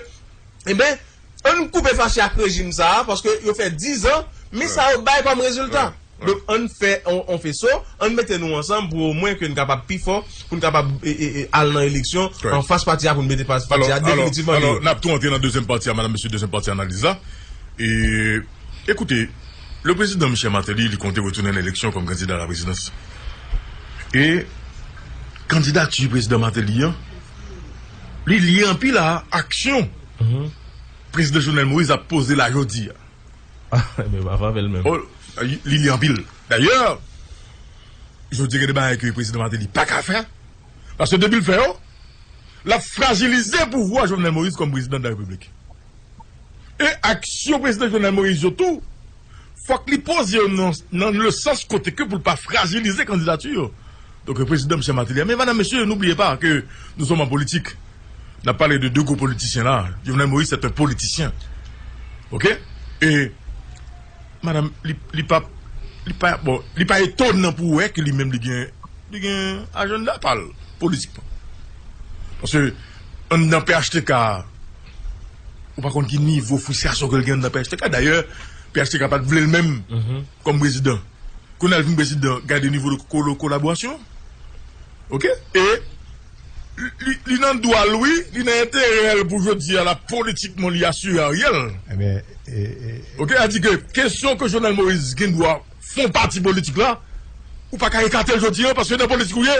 enben, ann koupe fache ak rejim sa a, paske yo fè diz an, men sa yo bay kòm rezilta. Donk, ann fè on, on feso, ann mete nou ansanm pou omwen ke n kapab pi fò, pou n kapab, e, e, e, al nan eleksyon anfas pati a, pou n mete pa-, pati a definitivman deyò. Alò, n ap tou antre nan dezyèm pati a, madam, mesye, dezyèm pati analiz la. E, ekoute, le prezidan Michel Martelly, li konte retounen nan eleksyon kòm kandida a la prezidans. E kandidati prezidan Martelly an, li lye anpil a aksyon prezidan Jovenel Moïse ap poze la jodi a. Men pa favè l menm. Oh, li, li anpil. Dayè, jodi gen de bagay ke prezidan Martelly pa ka fè. Paske depi l fè yo, l ap frajilize pouvwa Jovenel Moïse kòm prezidan de la repiblik. E aksyon prezidan Jovenel Moïse yo tou, fòk li poze yo nan, nan le sans kote ke pou l pa frajilize kandidati yo. Donk, prezidan, mesye Martelly. Men, madam, mesye, n'oubliez pas que nous sommes en politique. N ap pale de de gwo politisyen la. Jovenel Moïse, c'est un politicien. OK? E, madam, li, li pa, li pa, bon, li pa etonan pou wè ke li menm li gen, li gen ajanda pa l politikman. Paske, anndan P H T K, ou pa konn ki nivo fristrasyon ke l gen anndan P H T K. Dayè, P H T K pa t vle l menm kòm prezidan. Kounye a l vin prezidan, gade nivo de kolo-, kolaborasyon. OK? E li, li nan dwa l, wi, li nan enterè l pou jodi a la politikman li asire Ariel. Ebyen, e, e, OK? A di ke kesyon ke Jovenel Moïse gen dwa fè yon pati politik la, ou pa ka ekate l jodi a, paske nan politik ou ye.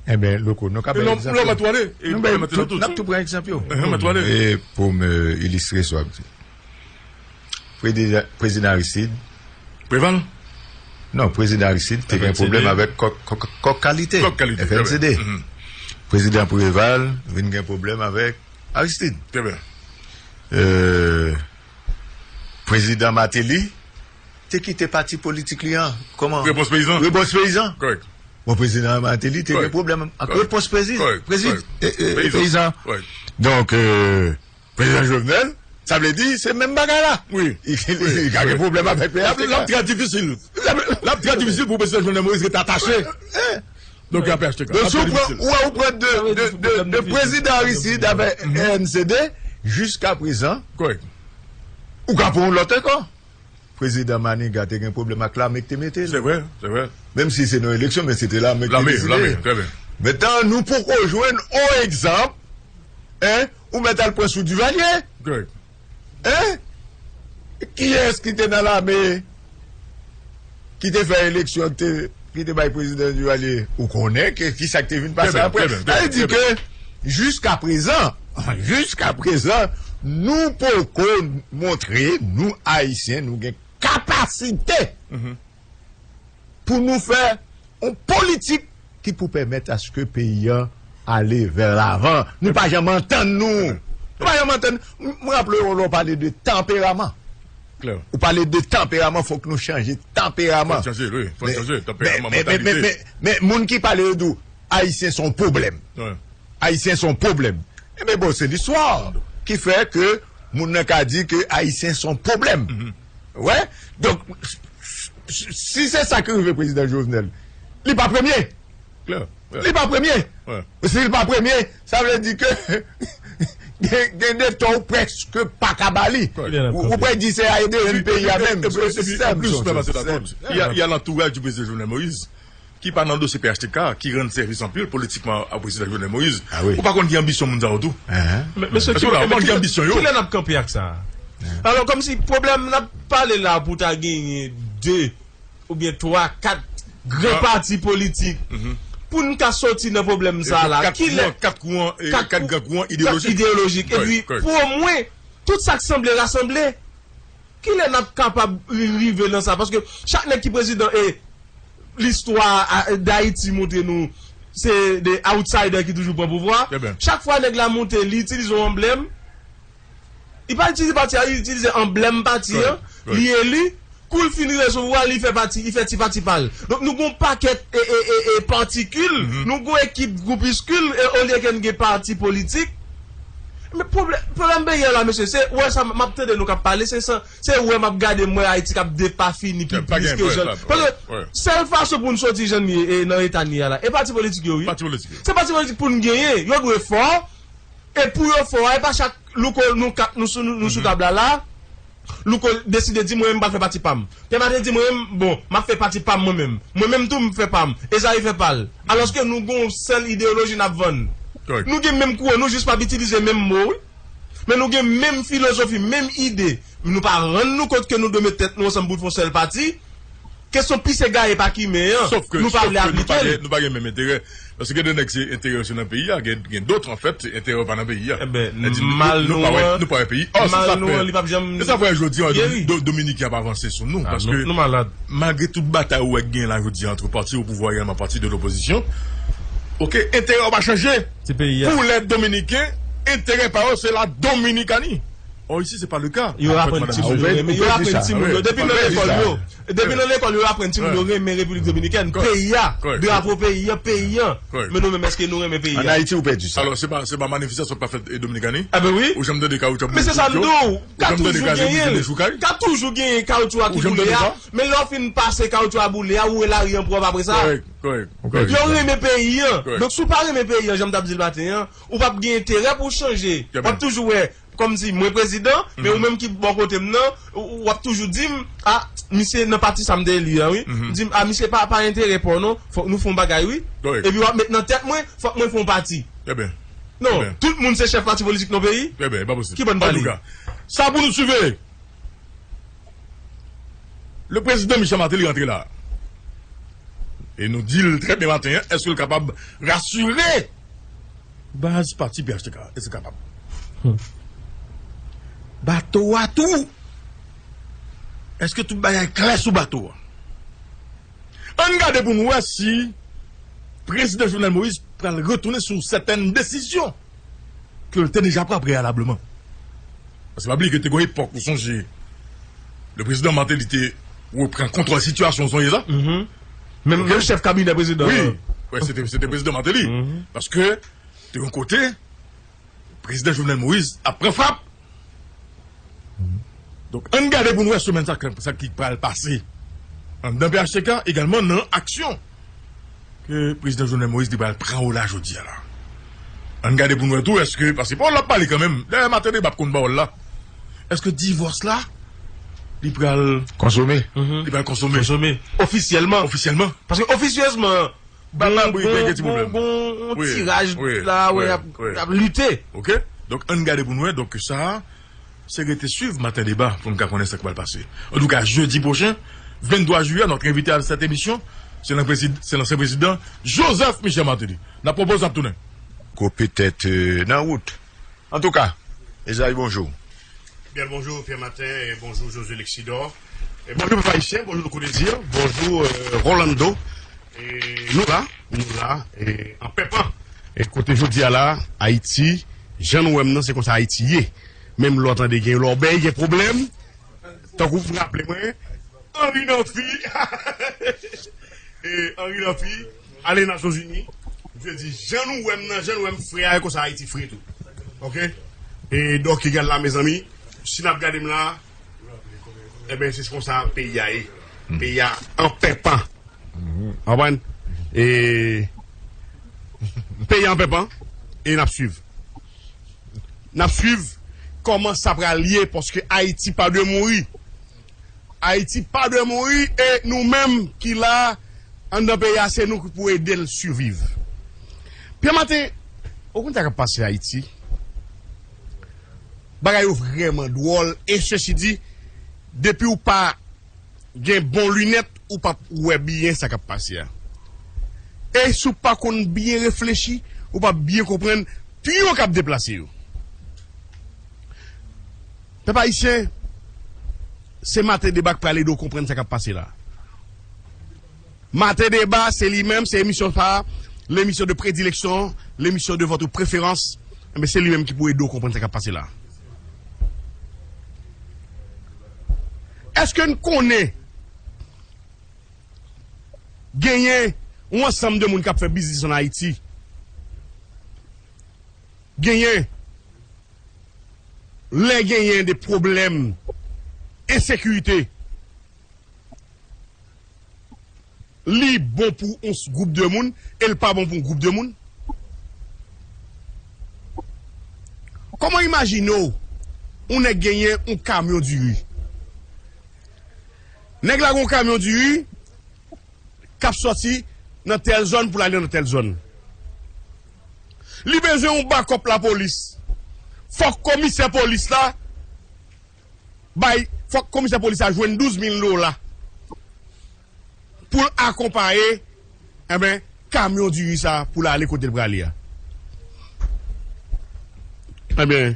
Ebyen, Louko, nou ka bay egzanp. Lè w mèt wale, e nou bay mèt tout, tout, n ap tou pran egzanp yo. Mèt wale. E pou m ilistre sa w ap di. Prezidan, prezidan Aristide. Preval? Non, prezidan Aristide te gen pwoblèm avèk kòk, kòk, kòk kalite. Kòk kalite, F N C D. Prezidan Preval vin gen pwoblèm avèk Aristide. Trè byen. Euh, prezidan Martelly te kite pati politik li an. Kòman? Repons Peyizan. Repons Peyizan. Kòrèk. Bon, prezidan Martelly te gen pwoblèm ak Repons Peyizan. Kòrèk. Prezi- Kòrèk. e- e- Peyizan. Peyizan. Kòrèk. Donk, euh, prezidan Jovenel, sa vle di se menm bagay la. Wi. Li li ka gen pwoblèm avèk P H T K. L ap trè difisil. L ap trè difisil pou prezidan Jovenel Moïse rete atache. Donk, y a P H T K. Donk, si ou pran, ou, ou pran de, de, de, de prezidan Aristide avèk F N C D, jiska prezan, Kòrèk. ou ka pran yon lòt ankò. Prezidan Maniga te gen pwoblèm ak lame ki te mete l. Se vre, se vre. Menm si se nan eleksyon, men se te lame ki te Lame, deside. lame, trè byen. Mentnan, nou poko jwenn yon egzanp, en, ou mèt al pran sou Duvalier. Kòrèk. En? Kiyès ki te nan lame ki te fè eleksyon, ki te, ki te bay prezidan Duvalier? Ou konnen ke, ki sa ki te vin pase Trè byen, apre? trè byen, Sa vle di trè ke, jiska prezan, jiska prezan, nou poko montre, nou Ayisyen, nou gen kapasite pou nou fè yon politik ki pou pèmèt aske peyi an ale vè lavan. Nou pa janm antann nou. Nou pa janm antann. M m raple w lè w pale de tanperaman. Klè. Ou pale de tanperaman, fòk nou chanje tanperaman. Fòk chanje, wi. Fòk chanje tanperaman, Men, men, men, mantalite. men, men, men moun ki pale yo di w, Ayisyen se yon pwoblèm. Wi. Ayisyen se yon pwoblèm. Ebyen, bon, se listwa ki fè ke moun nan ka di ke Ayisyen se yon pwoblèm. Wè? Donk, si se sa ki rive prezidan Jovenel, li pa premye. Klè. Klè. Li pa premye. Wi. Si li pa premye, sa vle di ke gen, gen de tan ou prèske pa ka ba li. Kòrèk. Ou, ou prèske di se A D N peyi a menm, Epi, se yon epi, sistèm. anplis, Se yon Pè Matè sistèm. Laporte, y a, y a l'entourage du président Jovenel Moïse ki pa nan dosye P H T K, ki rann sèvis anpil politikman a prezidan Jovenel Moïse. Ah wi. Ou pa konn ki anbisyon moun sa yo tou. Ahan. Men, mesye, Èske ki, w la, men, w ki, gen anbisyon yo? Kilè n ap kanpe ak sa? Alò, kòmsi pwoblèm n ap pale la pou ta genyen de oubyen twa, kat gran pati politik pou n ka soti nan pwoblèm sa la. Kat Kilè kouran, kat kouran, e, kat kat kou- gran kouran kat ideyolojik. ideyolojik. Kòrèk, Epi, kòrèk. pou omwen, tout sa k sanble rasanble, kilè n ap kapab ri- rive nan sa? Paske chak nèg ki prezidan, e listwa a- Dayiti montre nou, se de outsider ki toujou pran pouvwa. Trè byen. Chak fwa nèg la monte, li itilize yon anblèm. Li pa itilize pati a, li itilize anblèm pati an. Kòrèk, kòrèk. Li eli. Kou l fin rive sou pouvwa, li fè pati, li fè ti pati pa l. Donk, nou gon pakèt e, e, e, e patikil, nou gon ekip groupiskil, e olye ke n gen pati politik. Men pwoblèm, pwoblèm peyi a la, mesye, se wè sa m ap tande nou k ap pale, se sa, se wè m ap gade, m wè Ayiti k ap depafini pi Pa plis gen, ke wè, jan. pa- Paske wè. Sèl fason pou n soti jan n ye, e, nan eta n ye a la, e pati politik yo, wi. Pati politik yo. Se pati politik pou n genyen. Yo dwe fò. E pou yo fò a, e pa chak Louko, nou kat, nou sou, nou sou tab la la. Louko deside di, mwen menm m pral fè pati pa m. Pè Matè di, mwen menm, bon, m ap fè pati pa m mwen menm. Mwen menm tou, m fè pa m. Ezayi fè pa l. Alòske nou gon sèl ideyoloji n ap vann. Kòrèk. Nou gen menm kouran, nou jis p ap itilize menm mo, wi. Men nou gen menm filozofi, menm ide. Nou pa rann nou kont ke nou dwe met tèt nou ansanm pou n fè yon sèl pati. Kesyon pis egaye pa ki men an. Sof ke, Nou pa sof vle ke nou pa aplike l. gen, nou pa gen menm enterè. Paske gen de nèg se enterè yo se nan peyi a, gen, gen dòt, anfèt, enterè yo pa nan peyi a. Eben, Sa di, nou, mal nou nou pa wè, an, nou pa wè peyi. Ò, se mal sa nou fè. an, li p ap janm Se sa fè jodi a, geri. Do- Dominik ap avanse sou nou. Ah, Paske nou, nou malad. malgre tout batay ou wè k gen la jodi a antre pati o pouvwa e nan pati de lopozisyon, oke, enterè yo pa chanje. Ti peyi a. Pou lè Dominiken, enterè pa yo se la Dominikani. Or ici, c'est pas le cas. Yo aprann timoun yo renmen, yo aprann timoun yo depi nan lekòl yo. Depi nan lekòl yo aprann timoun yo renmen Repiblik Dominikèn, peyi a, drapo peyi a, peyi a. Men nou menm, èske nou renmen peyi a? An Ayiti ou pèdi sa. Alò, se pa, se pa manifestasyon k pa fèt e Dominikani? Eben wi. Ou janm tande kawoutchou ap boule? Men se sa m di w. Ka toujou genyen, ka toujou genyen kawoutchou a ki boule a. Men lè w fin pase kawoutchou a boule a, ou wè lari an pwòp apre sa. Kòrèk, kòrèk. Yo renmen peyi an. Donk si w pa renmen peyi an, jan m t ap di l maten an, ou p ap gen enterè pou w chanje. W ap toujou wè kòmsi mwen prezidan, men ou menm ki bò kote m nan, w ap toujou di m, a, misye nan pati sa m te eli a, wi. M di m, a, misye pa, pa enterè pa w non, fòk nou fè yon bagay, wi. Epi w ap met nan tèt mwen, fòk mwen fè yon pati. Non, tout moun se chèf pati politik nan peyi. Ki bann pale? Sa pou nou swive. Le prezidan Michel Martelly rantre la. E nou di l trè byen maten an, èske l kapab rasire baz pati P H T K? Èske l kapab? Bato a tou. Èske tout bagay klè sou bato a? Ann gade pou n wè si prezidan Jovenel Moïse pral retounen sou sètèn desizyon ke l te deja pran preyalableman. Paske pa bliye ke te gen yon epòk ou sonje, le prezidan Martelly te repran kontwòl sitiyasyon, ou sonje sa? Menm, menm chèf kabinè prezidan an. Wi, se te, se te prezidan Martelly. Paske te yon kote, prezidan Jovenel Moïse ap pran frap. Donk, ann gade pou n wè semèn sa, sa ki pral pase anndan P H T K, egalman nan aksyon ke prezidan Jovenel Moïse li pral pran yo la jodi a la. Ann gade pou n wè tou, èske, paske pawòl la ap pale kanmenm, dayè maten deba ap konn pawòl la. Èske divòs la, li pral konsome? Li pral konsome. Konsome. Ofisyèlman. Ofisyèlman. Paske ofisyèzman, Ba, ba, gon, wi, gon, gen ti gon, pwoblèm. Gon, gon tiraj la, wè, y ap, y ap lite. Ok? Donk, ann gade pou n wè. Donk, sa a, se rete swiv Maten Deba pou n ka konnen sa k pral pase. Antouka, jedi pwochen, venntwa jiyè, notre invité à cette émission, se lansyen prezid-, se lansyen prezidan Joseph Michel Martelly. N ap pran poz, n ap tounen. Ko petèt, euh, nan wout. Antouka, Esaïe, bonjou. Byen bonjou, Pierre Martin, e bonjou, Josué Lexidor. E bonjou, pèp ayisyen, bonjou, Doudou Désir, bonjou, euh, Rolando. E nou la, nou la, e an pèpan. E kote jodi a la, Ayiti, jan nou wè m nan, se konsa Ayiti ye. Menm lè w tande gen lòbèy, gen pwoblèm, tankou m raple mwen, Henri Namphy. E Henri Namphy, ale Nasyonzini, misye di, jan nou wè m nan, jan nou wè m fre a, e konsa Ayiti fre tou. Ok? E donk, egal la, mezanmi, si n ap gade m la, enben, se konsa peyi a ye. Peyi a an pèpan. Konprann? E peyi a an pèpan, e n ap swiv. N ap swiv kòman sa pral ye, paske Ayiti pa dwe mouri. Ayiti pa dwe mouri e nou menm ki la anndan peyi a, se nou ki pou ede l siviv. Pye Maten, ou konn sa k ap pase Ayiti? Bagay yo vrèman dwòl e sesi di, depi w pa gen bon linèt, ou p ap wè byen sa k ap pase a. E si w pa konn byen reflechi, ou p ap byen konprann pyon k ap deplase yo. Pèp ayisyen, se Maten Deba k pral ede w konprann sa k ap pase la. Maten Deba, se li menm, se emisyon sa a, l'émission de prédilection, l'émission de votre préférence. Enben, se li menm ki pou ede w konprann sa k ap pase la. Èske n konnen genyen yon ansanm de moun k ap fè biznis ann Ayiti? Genyen, lè genyen de pwoblèm ensekirite, li bon pou yon s-, gwoup de moun e l pa bon pou yon gwoup de moun. Kòman imajine w, yon nèg genyen yon kamyon diri? Nèg la gen yon kamyon diri k ap sòti nan tèl zòn pou l ale nan tèl zòn. Li bezwen yon bakòp lapolis. Fòk komisè polis la bay, fòk komisè polis la jwenn douz mil dola pou l akonpaye, enben, kamyon diri sa a pou l ale kote l prale a. Enben,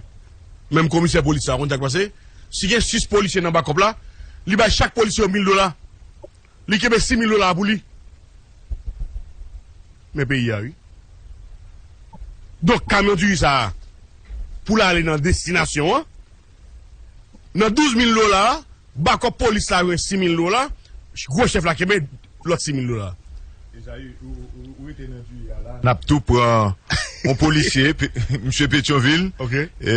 menm komisè polis sa a, konn sa k pase? Si gen sis polisye nan bakòp la, li bay chak polisye yo mil dola. Li kenbe sis mil dola pou li. Men peyi a, wi. Donk, kamyon diri sa a, pou l ale nan destinasyon an, nan douz mil dola, bakòp polis la jwenn sis mil dola, gwo chèf la kenbe lòt sis mil dola. N ap tou pran yon polisye, pe- misye Petyonvil. Ok. E,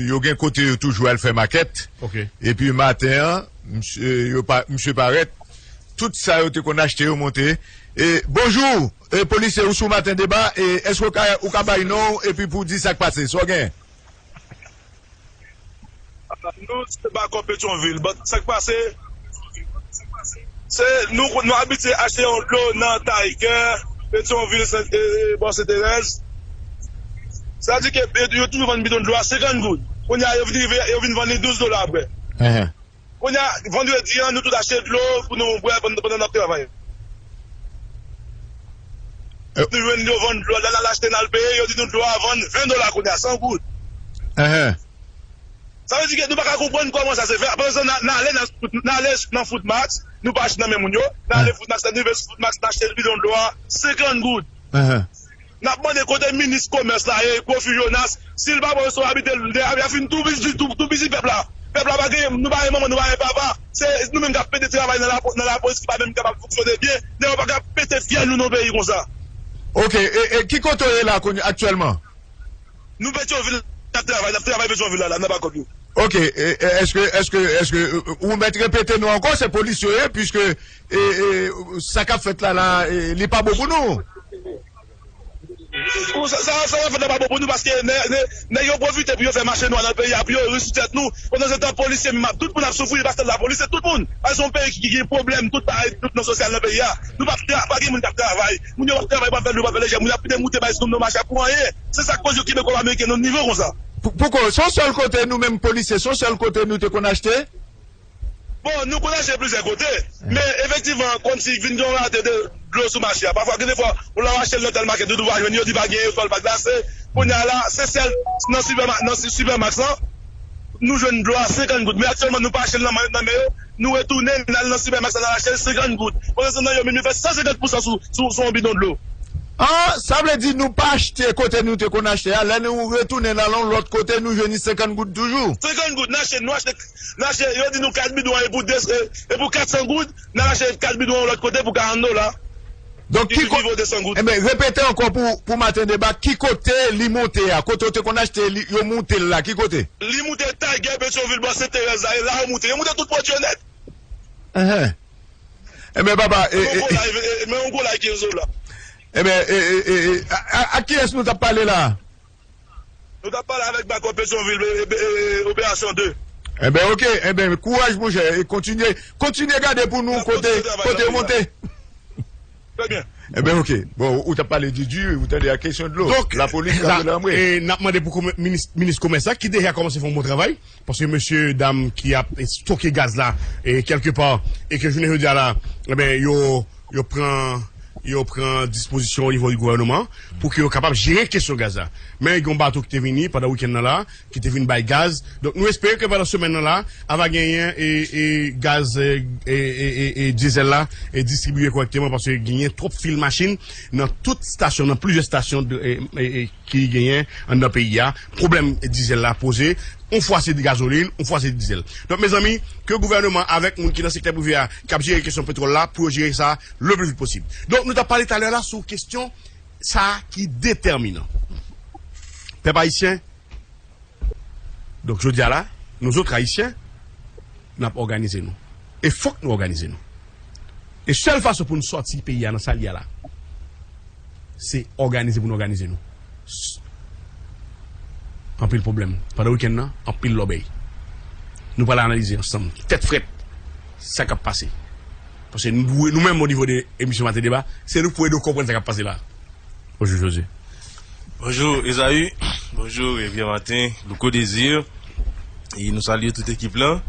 yo gen kote yo toujou al fè makèt. Ok. Epi maten an, misye, yo pa, misye parèt. Tout sa yo te konn achte, yo monte. E, bonjou, e, polisye, ou sou Maten Deba. E, èske ou ka, ou ka bay non w epi pou w di sa k pase? Sa w gen? Nou se bakòp Petyonvil. But sa k pase, se nou, nou abitye achte yon dlo nan Tiger, Petyonvil, Sen- e, e, bò Senterèz. Sa di ke yo, yo toujou vann bidon dlo a senkant goud. Kounye a, yo vin rive, yo vin vann li douz dola apre. Kounye a, vandredi an, nou tout achte dlo pou nou bwè pandan, pandan n ap travay. Nou jwenn yo vann dlo, lè n al achte, n al peye, yo di nou dlo a vann ven dola kounye a, san goud. Sa vle di ke nou pa ka konprann kòman sa se fè. Apre sa, n a- n ale nan Foot- n ale nan Footmax, nou pa achte nan men moun yo. N ale Footmax, lè nou rive sou Footmax, n achte bidon dlo a senkant goud. N ap mande kote minis komès la ye, Kofi Jonas, si l pa pran responsabilite l, l deja fin tou bizi, tou, tou bizi pèp la. Pèp la pa gen, nou pa gen manman, nou pa gen papa. Se nou menm k ap pede travay nan lapo- nan lapolis ki pa menm kapab fonksyone byen. Nèg yo pa ka pete fyèl nou nan peyi konsa. Ok, e, e ki kote w ye la kounye aktyèlman? Nou Petyonvil, n ap travay, n ap travay Petyonvil la, la, nan bakòp yo. Ok, e, e, èske, èske, èske, e, ou mèt repete nou ankò, se polis yo ye, piske, e, e, sa k ap fèt la, la, e, li pa bon pou nou. Ou sa, sa, sa k ap fèt la pa bon pou nou, paske nè- nè- nèg yo pwofite pou yo fè mache nwa nan peyi a, pou yo ri sou tèt nou. Pandan se tan, polisye menm ap, tout moun ap soufri, li pa sèl lapolis, se tout moun. Paske se yon peyi ki, ki gen pwoblèm, tout bagay, tout nan sosyal nan peyi a. Nou p ap tra- pa gen moun k ap travay. Moun yo p ap travay, p ap fè dlo, p ap fè lejè, moun yo ap kite moute bay sou nou nan mache a pou anyen. Se sa k koz yo kenbe kòb ameriken nan nivo konsa. Pou- Pouko, se yon sèl kote nou menm polisye, se yon sèl kote nou te konn achte? Bon, nou konn achte plizyè kote, men efektivman, kòmsi vin gen yon rate de dlo sou mache a. Pafwa, gen de fwa, ou la w achte l nan tèl makèt, ou tou pa jwenn, yo di pa gen, yo fè l pa glase. Kounye a la, se sèl nan sipèma- nan si- sipèmax lan, nou jwenn dlo a senkant goud. Men aktyèlman, nou pa achte l nan men- nan men yo, nou retounen, n al nan sipèmax la, n al achte l senkant goud. Pandan se tan, yo menm, yo fè san senkant pousan sou, sou, sou yon bidon dlo. Ah, sa vle di nou pa achte kote nou te konn achte a, lè nou retounen nan yon lòt kote, nou jwenn li senkant goud toujou. Senkant goud, n achte, nou achte N achte, yo di nou kat bidon an e pou de- e, e pou kat san goud, n al achte kat bidon an lòt kote pou karant dola. Donk, ki ko- nivo de san goud. Enben, repete ankò pou, pou Maten Deba, ki kote li monte a? Kote w te konn achte li, yo moute l la, ki kote? Li moute Tiger, Petyonvil, bò Sent Terèz la, e la yo moute. Yo moute tout pwodui yo nèt. Enhen. Enben, papa, e, men yon gwo lay, e, men yon gwo lay kenz dola. Enben, e, e, e, e, a, a, a kiyès nou t ap pale la? Nou t ap pale avèk bakòp Petyonvil, e, e, e, operasyon de. Enben, ok. Enben, kouraj, monchè. E kontinye, kontinye gade pou nou kote, kote yo monte. Trè byen. Enben, ok. Bon, ou t ap pale di di, ou tande a kesyon dlo. Donk, lapolis la, kape lanmwe. E n ap mande pou kome- minis, minis komès la, ki deja kòmanse fè yon bon travay, paske mesye dam ki ap estoke gaz la, e kèlkepa, e ke jounen jodi a la, enben, yo, yo pran, yo pran dispozisyon o nivo di gouvènman pou ke yo kapab jere kesyon gaz la. Men gen yon bato ki te vini pandan wikenn nan la, ki te vin bay gaz. Donk, nou espere ke pandan semèn nan la, ava genyen e, e gaz, e, e, e, e, e dizèl la, e distribiye kòrèkteman, paske genyen twòp fil machin nan tout stasyon, nan plizyè stasyon de, e, e, e, ki genyen anndan peyi a. Pwoblèm dizèl la poze. Yon fwa se gazolin, yon fwa se dizèl. Donk, mezanmi, ke gouvènman avèk moun ki nan sektè prive a, k ap jere kesyon petwòl la, pou yo jere sa le pli vit posib. Donk, nou t ap pale talè la sou kesyon sa ki detèminan. Pèp ayisyen, donk, jodi a la, nou zòt ayisyen, n ap òganize nou. E fòk nou òganize nou. E sèl fason pou nou sòti peyi a nan sa l ye a la, se òganize pou nou òganize nou. S- Anpil pwoblèm. Pandan wikenn nan, anpil lòbèy. Nou pral analize ansanm, tèt frèt, sa k ap pase. Paske nou, nou menm, o nivo de emisyon Maten Deba, se nou k pou ede w konprann sa k ap pase la. Bonjou, Jose. Bonjou, Esaü. Bonjou, Rivière Matin, Louko Désir. E nou salye tout ekip lan,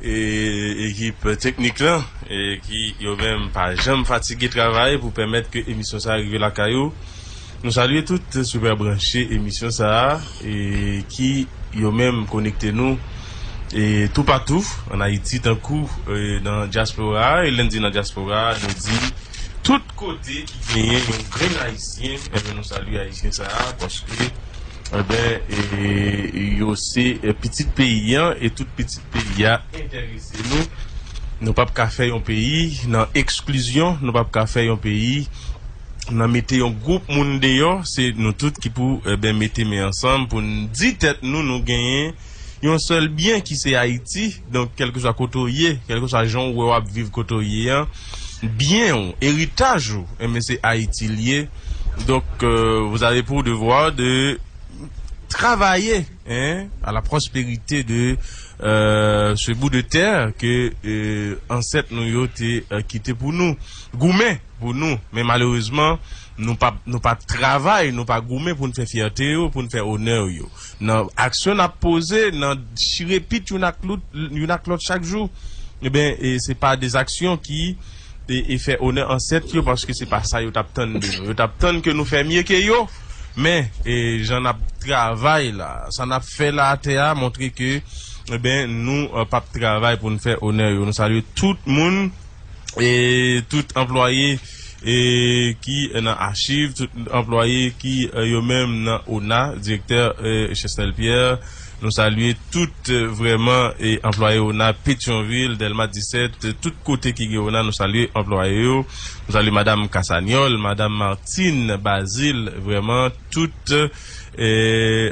e ekip teknik lan, e ki yo menm pa janm fatige travay pou pèmèt ke emisyon sa a rive lakay ou. Nou salye tout Super Branche emisyon sa a, e ki yo menm konekte nou, e toupatou, ann Ayiti, tankou, e nan dyaspora a, e lè n di nan dyaspora a, nou di tout kote ki genyen yon grenn ayisyen, enben, nou salye ayisyen sa a, paske Enben, e, yo se, e, pitit peyi an, e tout pitit peyi a enterese nou. Nou p ap ka fè yon peyi nan eksklizyon, nou p ap ka fè yon peyi nan mete yon gwoup moun deyò. Se nou tout ki pou, enben, mete men ansanm pou n di tèt nou, nou genyen yon sèl byen ki se Ayiti. Donk, kèlkeswa kote w ye, kèlkeswa jan w wè w ap viv kote w ye an, byen w, eritaj ou, enben, se Ayiti l ye. Donc, euh, vous avez pour devoir de travailler, hein, à la prospérité de, euh, ce bout de terre que, euh, ancêtres nou yo te, euh, kite pou nou. Goumen pou nou, men malerezman, nou pa, nou pa travay, nou pa goumen pou n fè fyète yo, pou n fè onè yo. Nan aksyon n ap poze, nan chire pit youn ak lòt, youn ak lòt chak jou, enben, e se pa de aksyon ki e, e fè onè ansèt yo, paske se pa sa yo t ap tann de nou. Yo t ap tann ke nou fè mye ke yo, men, e, jan n ap travay la, sa n ap fè la atè a, montre ke, enben, nou, e, p ap travay pou n fè onè yo. Nou salye tout moun, e, tout anplwaye, e, ki nan achiv, tout anplwaye ki, e, yo menm nan ona, direktè, e, Chesnel Pierre, nou salye tout, e, vrèman, e, anplwaye ona, Petyonvil, Dèlma disèt, tout kote ki gen ona, nou salye anplwaye yo. Nou salye Madam Kasanyòl, Madam Martine, Bazil, vrèman, tout, e,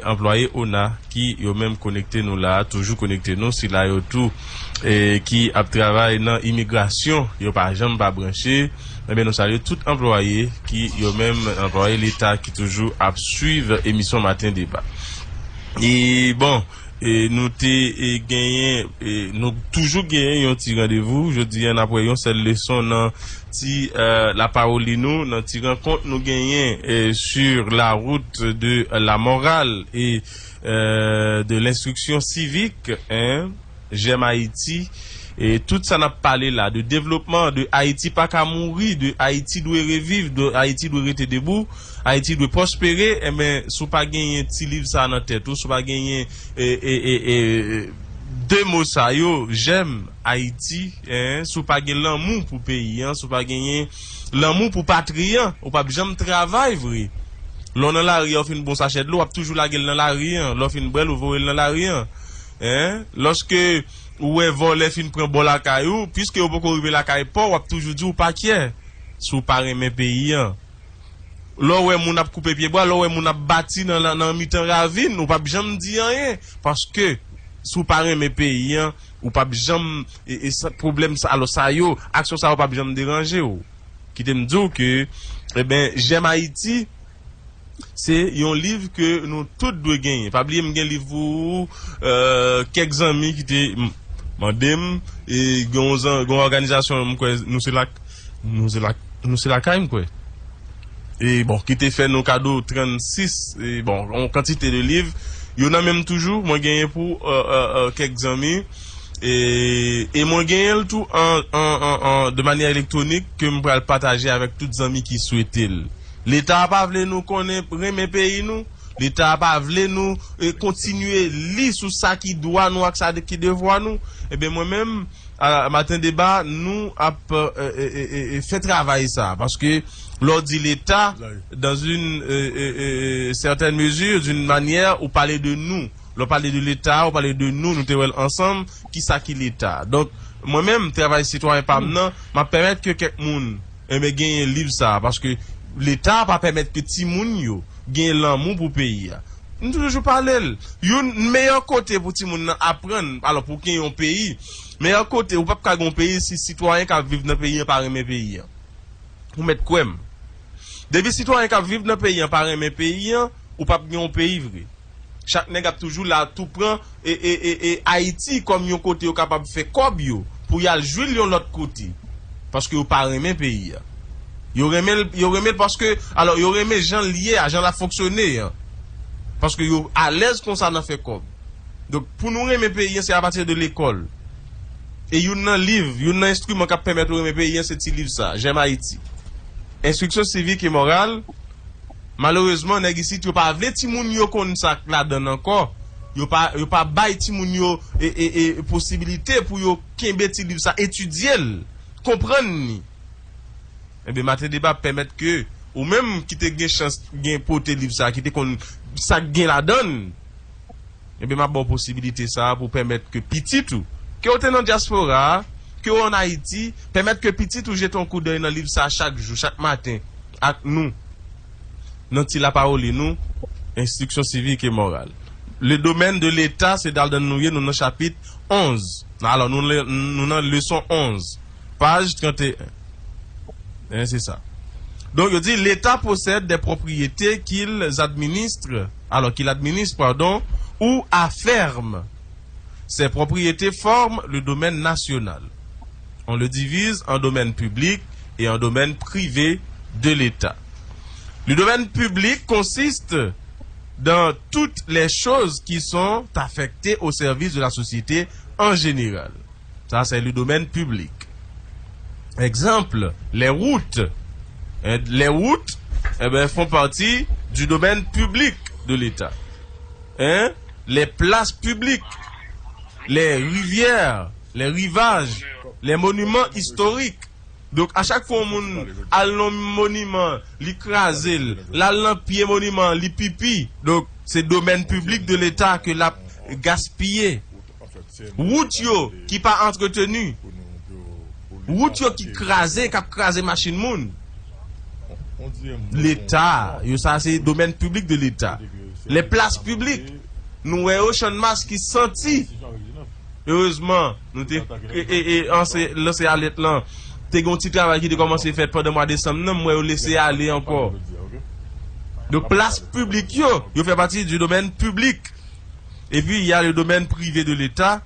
anplwaye ona ki yo menm konekte nou la, toujou konekte nou, sila yo tou, e, ki ap travay nan imigrasyon, yo pa janm pa branche. Enben, nou salye tout anplwaye ki yo menm, anplwaye Leta ki toujou ap swiv emisyon Maten Deba. E, bon, e, nou te, e, genyen, e, nou toujou genyen yon ti randevou. Jodi a, n ap wè yon sèl leson nan ti, e, lapawoli nou, nan ti rankont nou genyen, e, sur la route de la morale et, e, de l'instruction civique, hein. J'aime Haïti. E tout sa n ap pale la, de devlopman, de Ayiti pa ka mouri, de Ayiti dwe reviv, de Ayiti dwe rete debou, Ayiti dwe pwospere, enben, si w pa genyen ti liv sa nan tèt ou, si w pa genyen, e, e, e, e, de mo sa yo, j'aime Haïti, en, si w pa gen lanmou pou peyi an, si w pa genyen lanmou pou patri an, ou p ap janm travay vre. Lè w nan lari a, w fin bon sachè dlo, w ap toujou lage l nan lari an. Lè w fin bwè l, ou voye l nan lari an. En, lòske ou wè vòlè fin pran bò lakay ou, piske yo poko rive lakay pa w, w ap toujou di w pa kyè si w pa renmen peyi an. Lè w wè moun ap koupe pyebwa, lè w wè moun ap bati nan, nan, nan mitan ravin, ou p ap janm di anyen, paske si w pa renmen peyi an, ou p ap janm, e, e sa, pwoblèm sa, alò sa yo, aksyon sa yo p ap janm deranje w. Kite m di w ke, eben, J'aime Haïti, se yon liv ke nou tout dwe genyen. Pa bliye, m gen liv pou ou, e, kèk zanmi ki te m-, mande m, e gen yon zan-, gen yon òganizasyon, m kwè, nou se lak-, nou se lak-, nou se lakay, m kwè. E bon, ki te fè nou kado trannsis, e bon, yon kantite de liv. Yo nan men m toujou, mwen genyen pou, e, e, e, kèk zanmi. E, e mwen genyen l tou an, an, an, an, de manyè elektwonik ke m pral pataje avèk tout zanmi ki swete l. Leta a pa vle nou konnen renmen peyi nou. Leta a pa vle nou, e, kontinye li sou sa ki dwa nou ak sa de-, ki devwa nou. Eben, mwen menm, a, Maten Deba, nou ap, e, e, e, e, e, fè travay sa. Paske lè w di Leta, dans une, e, e, e, certaine mesure, d'une manière, ou pale de nou. Lè w pale de Leta, ou pale de nou, nou te wè l ansanm, kisa ki Leta. Donk, mwen menm, travay sitwayen pa m nan, m ap pèmèt ke kèk moun, enben, genyen liv sa a, paske Leta pa pèmèt ke timoun yo genyen lanmou pou peyi a. M toujou pale l. Youn meyè kote pou timoun nan aprann, alò, pou gen yon peyi, meyè kote, ou p ap ka gen yon peyi si sitwayen k ap viv nan peyi an pa renmen peyi an. Ou mèt kwè m. Depi sitwayen k ap viv nan peyi an pa renmen peyi an, ou p ap gen yon peyi vre. Chak nèg ap toujou la tou pran e, e, e, e Ayiti kòm yon kote yo kapab fè kòb yo pou y al jwi l yon lòt kote. Paske yo pa renmen peyi a. Yo renmen l, yo renmen l paske, alò, yo renmen jan l ye a, jan l ap fonksyone an. Paske yo alèz konsa nan fè kòb. Donk, pou nou renmen peyi an, se apati de lekòl. E youn nan liv, youn nan enstriman k ap pèmèt ou renmen peyi an, se ti liv sa, J'aime Haïti. Enstriksyon sivik e moral, malerezman, nèg isit yo pa vle timoun yo konn sa k ladan l ankò. Yo pa, yo pa bay timoun yo e, e, e, posibilite pou yo kenbe ti liv sa, etidye l, konprann li. Enben, Maten Deba ap pèmèt ke ou menm ki te gen chans gen pote liv sa, ki te konn sa k gen ladan l, ebyen, m ap ba w posibilite sa a pou pèmèt ke pitit ou, ke w te nan dyaspora a, ke w ann Ayiti, pèmèt ke pitit ou jete yon koudèy nan liv sa a chak jou, chak maten, ak nou, nan ti lapawoli nou, Instruction civique et morale. Le domaine de l'État, se ladan l nou ye, nou nan chapit onz. Alò, nou, le- nou nan leson onz, paj trannteyen. Hein, c'est ça. Donc, il dit, l'État possède des propriétés qu'il administre, alors qu'il administre, pardon, ou afferme. Ces propriétés forment le domaine national. On le divise en domaine public et en domaine privé de l'État. Le domaine public consiste dans toutes les choses qui sont affectées au service de la société en général. Ça, c'est le domaine public. Exemple, les routes. Hein, les routes, eh ben, font partie du domaine public de l'État. Hein? Les places publiques, les rivières, les rivages, les monuments historiques. Donk, a chak fwa yon moun al nan moniman, li kraze l, l al nan pye moniman, li pipi. Donk, se domèn piblik de Leta ke l ap gaspiye. Wout yo ki pa antreteni, wout yo ki kraze, k ap kraze machin moun. Leta, yo sa se domèn piblik de Leta. Les places publiques, nou wè yo, Channmas ki santi. Erezman, nou te e, e, e, anse- lanse alèt lan. Te gen yon ti travay ki te kòmanse fèt pandan mwa desanm nan, m wè yo lese ale ankò. Donk, plas piblik yo, yo fè pati du domaine public. Et puis, il y a le domaine privé de l'État,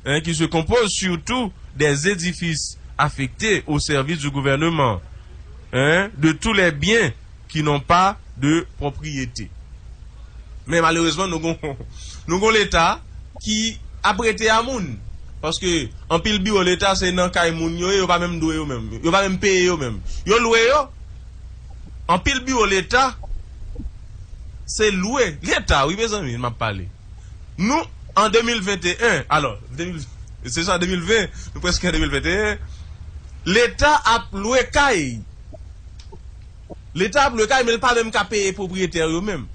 hein, qui se compose surtout des édifices affectés au service du gouvernement, hein, de tous les biens qui n'ont pas de propriété. Men malerezman, nou gon, nou gon Leta ki ap rete a moun. Paske anpil biwo Leta se nan kay moun yo ye, yo pa menm dwe yo menm. Yo pa menm peye yo menm. Yo lwe yo. Anpil biwo Leta se lwe. Leta, wi, mezanmi, m ap pale. Nou, an de mil venteyen, alò, de mil, se sa, de mil ven, nou prèske an de mil venteyen, Leta ap lwe kay. Leta ap lwe kay, men l pa menm ka peye pwopriyetè yo menm.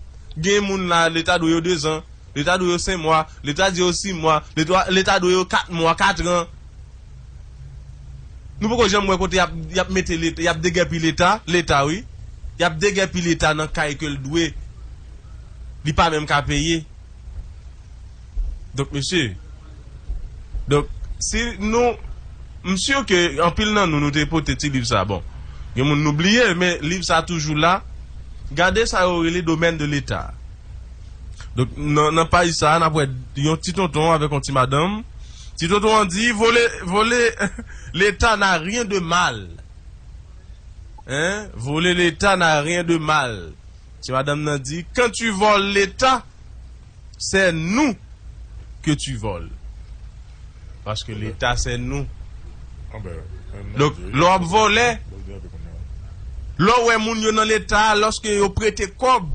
Gen moun la, Leta dwe yo dezan, Leta dwe yo senk mwa, Leta dwe yo sis mwa, Leta, Leta dwe yo kat mwa, kat an. Nou poko janm wè kote y ap, y ap mete Leta, y ap degèpi Leta, Leta wi. Y ap degèpi Leta nan kay ke l dwe. Li pa menm ka peye. Donk, mesye, donk, si nou, m si ke anpil nan nou, nou te pote ti liv sa, bon, gen moun nou bliye, men liv sa toujou la. Gade sa yo rele domèn de Leta. Donk, nan, nan paj sa, n ap wè yon ti tonton avèk yon ti madanm. Ti tonton an di, voler, voler l'État n'a rien de mal. Hein? Voler l'État n'a rien de mal. Ti madanm nan di, quand tu voles l'État, c'est nous que tu voles. Paske Leta se nou. Donk, lè w ap vòlè, lè w wè moun yo nan Leta a, lòske yo prete kòb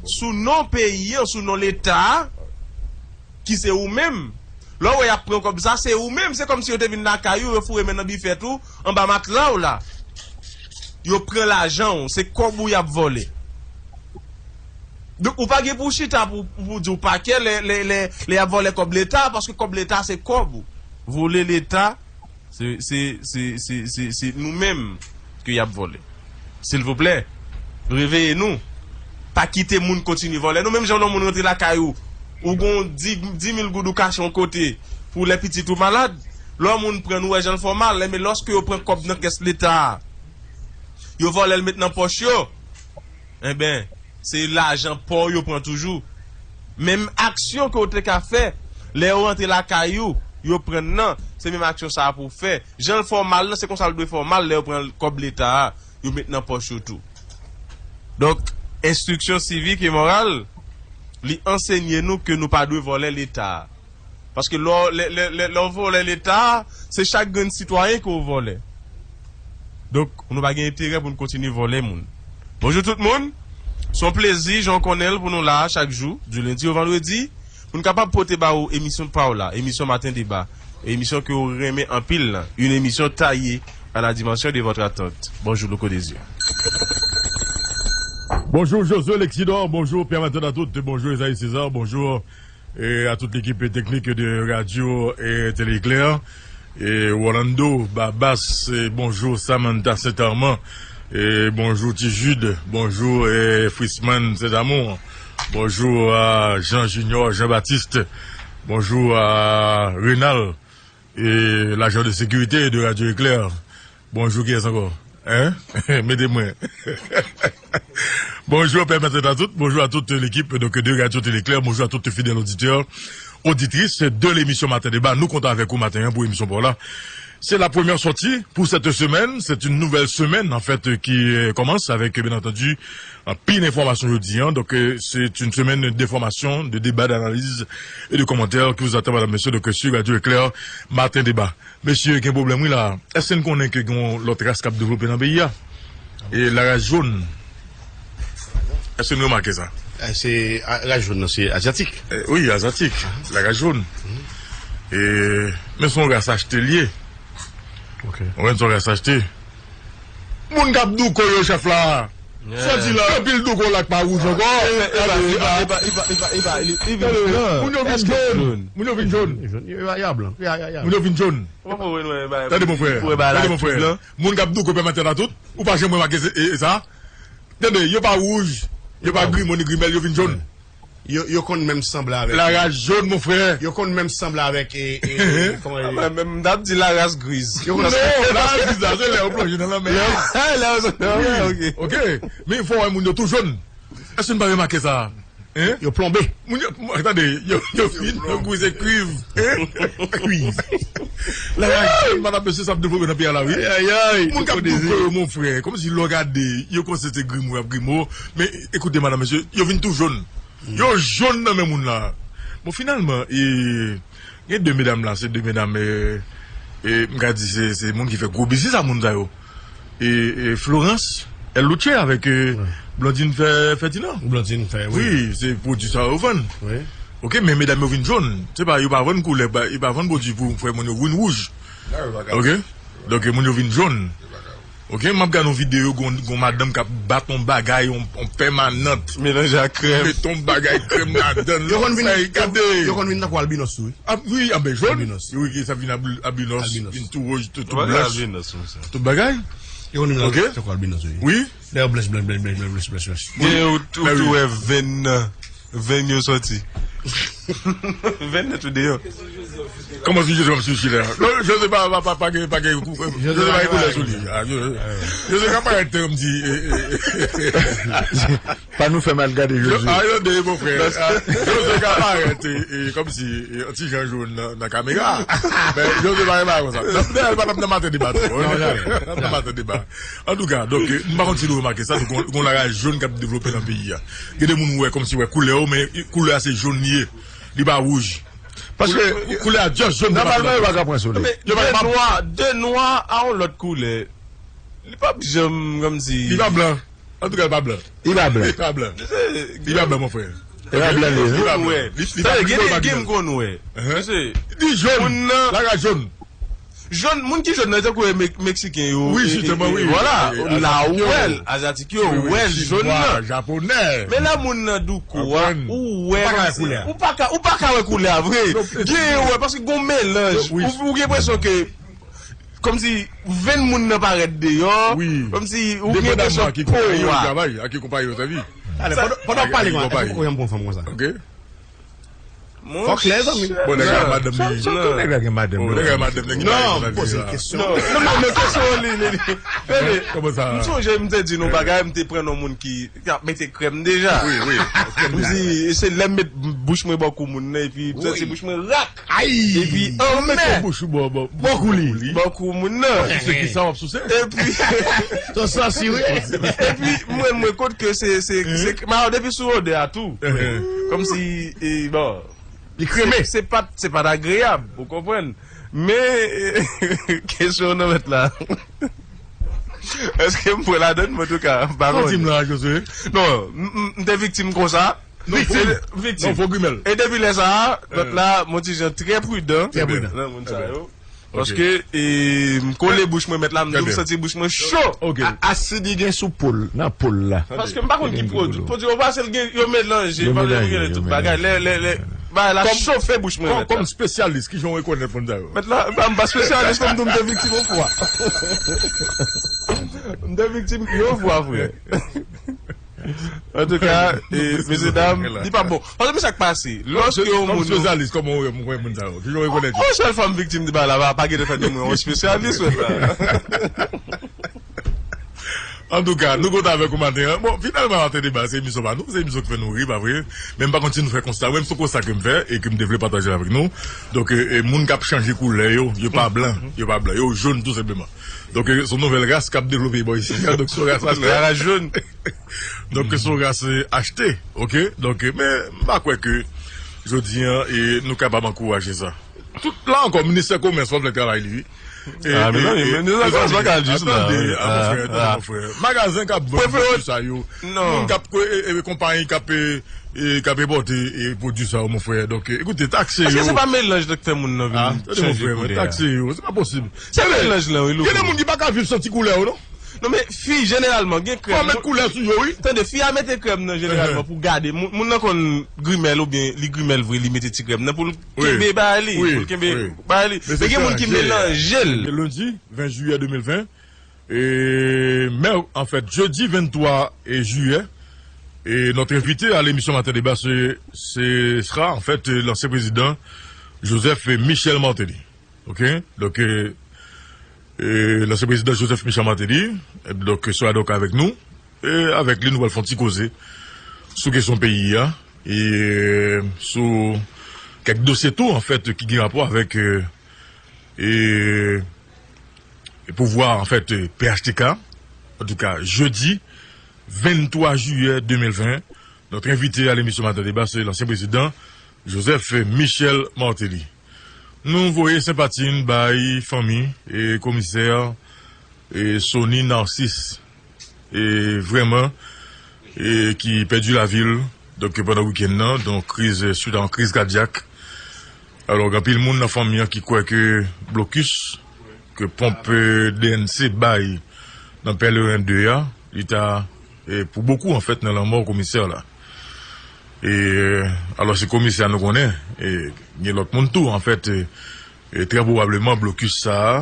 sou non peyi an, sou non Leta a, ki se ou menm, lè w wè y ap pran kòb sa, se ou menm, se kòmsi yo te vin lakay ou, yo foure men nan bifèt ou, anba matla w la. Yo pran lajan w, se kòb ou y ap vòlè. Donk, ou pa gen pou w chita pou, pou w di w pa kè lè, lè, lè, lè y ap vòlè kòb Leta, paske kòb Leta se kòb ou. Vòlè Leta, se, se, se, se, se, se nou menm ke y ap vòlè. Silvouplè, reveye nou. Pa kite moun kontinye vòlè nou. Menm jan lè yon moun rantre lakay ou, ou gon di, di mil goud ou kache yon kote pou lè pitit ou malad. Lè yon moun pran nou wè jan l fè w mal, men lòske yo pran kòb nan kès Leta a, yo vòlè l met nan pòch yo. Enben, se lajan pa w yo pran toujou. Menm aksyon ke w te ka fè, lè yo rantre lakay ou, yo pran nan, se menm aksyon sa a pou w fè. Jan l fè w mal nan, se konsa l dwe fè w mal lè yo pran kòb Leta a, yo met nan pòch yo tou. Donk, enstriksyon sivik e moral, li ansenye nou ke nou pa dwe vòlè Leta a. Paske lè w, lè, lè, lè, lè w vòlè Leta a, se chak grenn sitwayen ke w vòlè. Donk, nou pa gen enterè pou n kontinye vòlè moun. Bonjou tout moun. Se yon plezi, jan w konnen l, pou nou la a chak jou, di lendi o vandredi, pou n kapab pote ba ou emisyon pa w la, emisyon Maten Deba, emisyon ke w renmen anpil lan, une émission taillée à la dimension de votre attente. Bonjou, Louko Désir. Bonjour Josué Lexidor, bonjour Pierre Mathieu Datout, bonjour Isaïe César, bonjour et à toute l'équipe technique de Radio et Télé Éclair. Et Rolando, Babas, et bonjour Samantha Saint-Armand, et bonjour Ti Jude, bonjour et Frisman Saint-Amour, bonjour à Jean Junior, Jean-Baptiste, bonjour à Rénal, et l'agent de sécurité de Radio Éclair. Bonjou, kiyès ankò? Hein? Mete mwen. Bonjou, Pè Mèt Datout. Bonjou à toute l'équipe donc de Radio Télé Éclair. Bonjou à tout fidèl oditè, oditris de l'émission Matin Débat. Nou kontan avèk ou maten an pou emisyon pa w la. C'est la première sortie pour cette semaine. C'est une nouvelle semaine, en fait, qui euh, commence avec, bien entendu, anpil enfòmasyon jodi an. Donc, euh, c'est une semaine d'information, de débat, d'analyse et de commentaires qui vous attend, madame, messieurs, donc, sur Radio Éclair, Matin Débat. Mesye, gen pwoblèm wi la. Èske n konnen ke gen yon lòt ras k ap devlope nan peyi a? E laras jòn. Èske n remake sa? Eh, se a- ras jòn nan, se azyatik. Eh, wi, azyatik. Laras jòn. E, men se yon ras achte l ye. Ok. Ou konprann, se yon ras achte. Moun k ap douko yo, chèf la. Soti la, anpil douko la k pa wouj ankò. Epa, epa, epa, epa, epa, epa, li, li vin blan. Moun yo vin jòn. Moun yo vin jòn. Jòn, yo, yo blan. Ya, ya, ya. Moun yo vin jòn. Tande, mon frè. Tande, mon frè. Moun k ap douko Pè Mèt Datout, ou pa janm remake se- e- e sa? Tande, yo pa wouj, yo pa grimo ni grimèl, yo vin jòn. Yo, yo konn menm sanble avèk. Laras jòn, mon frè. Yo konn menm sanble avèk, e, e, e, kòman yo rele? Ah, men, men, m t ap di laras griz. Yo konn Non, laras griz la, se lè yo plonje nan lanmè a. Lè yo sot nan lanmè, ok. Ok. Men fò wè moun yo tou jòn. Èske n pa remake sa? Hein? Yo plonbe. Moun yo, tande, yo, yo fin nan gwize kwiv. Hein? Kwiv. Laras jòn, madanm, mesye, sa ap devlope nan peyi a la, wi. Ay, ay, ay. Moun k ap douko yo, mon frè, kòmsi lè w gade, yo konsidere grimo, y ap grimo. Men, ekoute, madanm, mesye, yo vin tou jòn. Yo jòn nan men moun la. Bon, finalman, e, gen de medam la, se de medam, e, e, m ka di se, se moun ki fè gwo biznis a moun sa yo. E, e, Florence, elle lutte avec, e, Blondine Fè- Ferdinand. Blondine Fè, wi. Wi, se pwodui sa yo vann. Wi. Ok, men medam yo vin jòn. Se pa, yo pa vann koulè, ba- yo pa vann pwodui pou fè moun yo vin wouj. Ok? Donk, moun yo vin jòn. Ok, m ap gade yon videyo, gon, gon madanm k ap bat yon bagay, yon, yon pèmanant. Melanje ak krèm. Met yon bagay krèm ladan l. Yo konn vin, yo, yo konn vin tankou albinos tou, wi. Ah, wi, ah, ben, jòn. Albinos. Wi, ki sa vin albi- albinos, vin tou wouj, tou, tou blanch. Albinos, wi, sa. Tout bagay. Yo konn vin tankou albinos, wi. Wi. Dèyè blanch, blanch, blanch, blanch, blanch, blanch, blanch. Gen ou tou, tou wè venn nan. Venn yo soti. Venn nan tou deyò. Kòman si José ap swichi la? Non, José pa, pa, pa, pa gen, pa gen, José pa gen koulè sou li. Ah, José, José ka parèt, kòm di, e, e, e. Pa nou fè mal gade José. Ah, yo de, mon frè. Ah, José ka parèt, e, e, kòmsi, e, yon ti jan jòn nan, nan kamera. Men José pa gen bagay konsa. Nan, nan, nan, nan maten deba, tou. Non, nan, nan maten deba. Antouka, donk, e, m pa konn si nou remake sa, nou gon, gon laras jòn k ap devlope nan peyi a. Gen de moun ou wè kòmsi wè koulè yo, men koulè a se jòn li ye. Li pa wouj. Paske koulè a just jòn. Nòmalman, yo pa ka pran solèy. Men de nwa, de nwa a yon lòt koulè. Li p ap janm, kòmsi. Li pa blan. Antouka, li pa blan. Li pa blan. Li pa blan. Li pa blan, mon frè. Li pa blan, li, non? Li pa blan. Li, li pa blan, li pa blan. Gen de gen m konn wè. Li jòn. Laras jòn. Jòn, moun ki jòn nan, tankou e Mek- Meksiken yo, wi, e, e, jisteman, e, wi, vwala, e, la ou wè l, azyatik yo, wi, wi, wè l jòn nan. Japonè. Men lè moun nan douko a, ou wè kòmsi, ou pa ka wè koulè a. Ou pa ka, ou pa ka wè koulè a, vre. Gen, wè, paske gon melanj. Wi. Ou, ou gen enpresyon ke, kòmsi, venn moun nan parèt deyò, wi, kòmsi, ou gen enpresyon po a. Depandaman a ki konpayi yo travay, a ki konpayi yo sèvi. Ale, pandan, pandan w ap pale, a ki konpayi? Ou janm pran fanm konsa. Ok. Fòk lè, zanmi. Bon, nèg la madanm li. Sòt, sòt, nèg la gen madanm. Bon, nèg la madanm li. Non, m poze yon kesyon. Non, non, non, kesyon li, li, li. Tande, kòman sa? M sonje m te di nou bagay, m te pran yon moun ki, ki ap mete krèm deja. Wi, wi. M di, se lè m met bouch mwen bò kou moun nan, epi m santi bouch mwen rak. Ay! Epi, anmè! Ou mete bouch ou bò, bò, bò kou li. Bò kou moun nan. Se ki sa w ap souse? Epi, to sansi, wi. Epi, mwen, mwen kot ke se, se, se, m a depi sou odè a tou. Kòmsi, e, bon. Li kreme. Se, se pa, se pa t agreyab, ou konprann. Men, kesyon nan mèt la. Èske m pran ladann, men antouka, m pa konnen. Sa w di m la, Josué? Non, m, m, m te viktim konsa. Non, viktim. Viktim. Non, fo grimèl. E depi lè sa a, lòt la, m yon ti jan trè pridan. Trè pridan. Nan moun sa yo. Paske e, m kole bouch mwen, mèt la, m di m santi bouch mwen cho. Ok. A- asid li gen sou po l, nan po l la. Paske m pa konn ki pwodui. Pwodui yo pase l gen, yo melanje, yo melanje tout bagay. Lè, lè, lè, bagay la chofe bouch mwen, mèt la. Kòm espesyalis, kijan w rekonèt moun sa yo? Mèt la, m pa espesyalis, men m di w m te viktim yon fwa. M te viktim yon fwa, frè. Antouka, e, mesye dam, li pa bon. Paske men sa k pase. Lòske yon moun. Kòm espesyalis, kòman w wè moun sa yo? Kijan w rekonèt yo? Yon sèl fwa m viktim de bagay la, pa, pa gen de fèt de mwen yon espesyalis, mèt la. Antouka, nou kontan avèk ou maten an. Bon, finalman, Maten Deba, se emisyon pa nou, se emisyon ki fè nou ri, pa vre? Men m pa konn si nou fè konsta. Mwen, se yon konsta ke m fè e ke m te vle pataje avèk nou. Donk, e, e, moun k ap chanje koulè yo, yo pa blan, yo pa blan, yo jòn tou senpleman. Donk, e, se yon nouvèl ras k ap devlope bò isi a. Donk, se yon ras achte. Ras jòn. Donk, se yon ras, e, achte, ok? Donk, e, men, m pa kwè ke jodi an, e, nou kapab ankouraje sa. Tout la ankò, ministè komès w ap fè travay li, wi. E, ah, men e, non, e, men nou mezanmi, pa ka al jis la. Tande, a, mon frè, tande, mon frè. Magazen k ap vann pwodui sa yo, moun k ap, e, e, konpayi k ap, e, e, k ap enpòte, e, pwodui sa yo, mon frè. Donk, e, ekoute, takse yo. Èske se pa melanj la k fè moun nan vin chanje koulè a? Takse yo, se pa posib. Se melanj lan, wi, Louko. Gen de moun ki pa ka viv san ti koulè yo, non. Non, men fi, jeneralman, gen krèm. Fò mèt koulè sou yo, wi. Tande, fi a mete krèm nan, jeneralman, pou gade. Moun, moun nan konn grimè l oubyen li grimè l vre, li mete ti krèm nan pou l kenbe bagay li, pou l kenbe bagay li. Men gen moun ki melanje l. Lendi ven jiyè de mil ven, e, men, an fèt, jedi venntwa jiyè, e, notre invité à l'émission Matin Débat, ce, ce sera, en fait, l'ancien président Joseph Michel Martelly. Ok? Donk, e, e, lansyen prezidan Joseph Michel Martelly, e, donk, sera donk avèk nou. E avèk li, nou pral fè yon ti koze sou kesyon peyi a, e, e, sou kèk dosye tou, an fèt, ki gen rapò avèk, e, e, e pouvwa, an fèt, e, P H T K. Antouka, jedi venntwa jiyè de mil ven, notre invité à l'émission Matin Débat, c'est l'ancien président Joseph Michel Martelly. Nou voye senpati n bay fanmi e komisè e Sony Narcisse, e vrèman, e ki pèdi lavi l, donk, pandan wikenn nan, donk, kriz, suit a yon kriz kadyak. Alò, gen anpil moun nan fanmi an ki kwè ke blokis ke ponp, e, D N C bay nan Pèleren de a, li ta, e, pou bokou, an fèt, nan lanmò komisè la. E, alò, se komisè a nou konnen, e, gen lòt moun tou, an fèt, e, e, trè pwobableman, blokis sa a,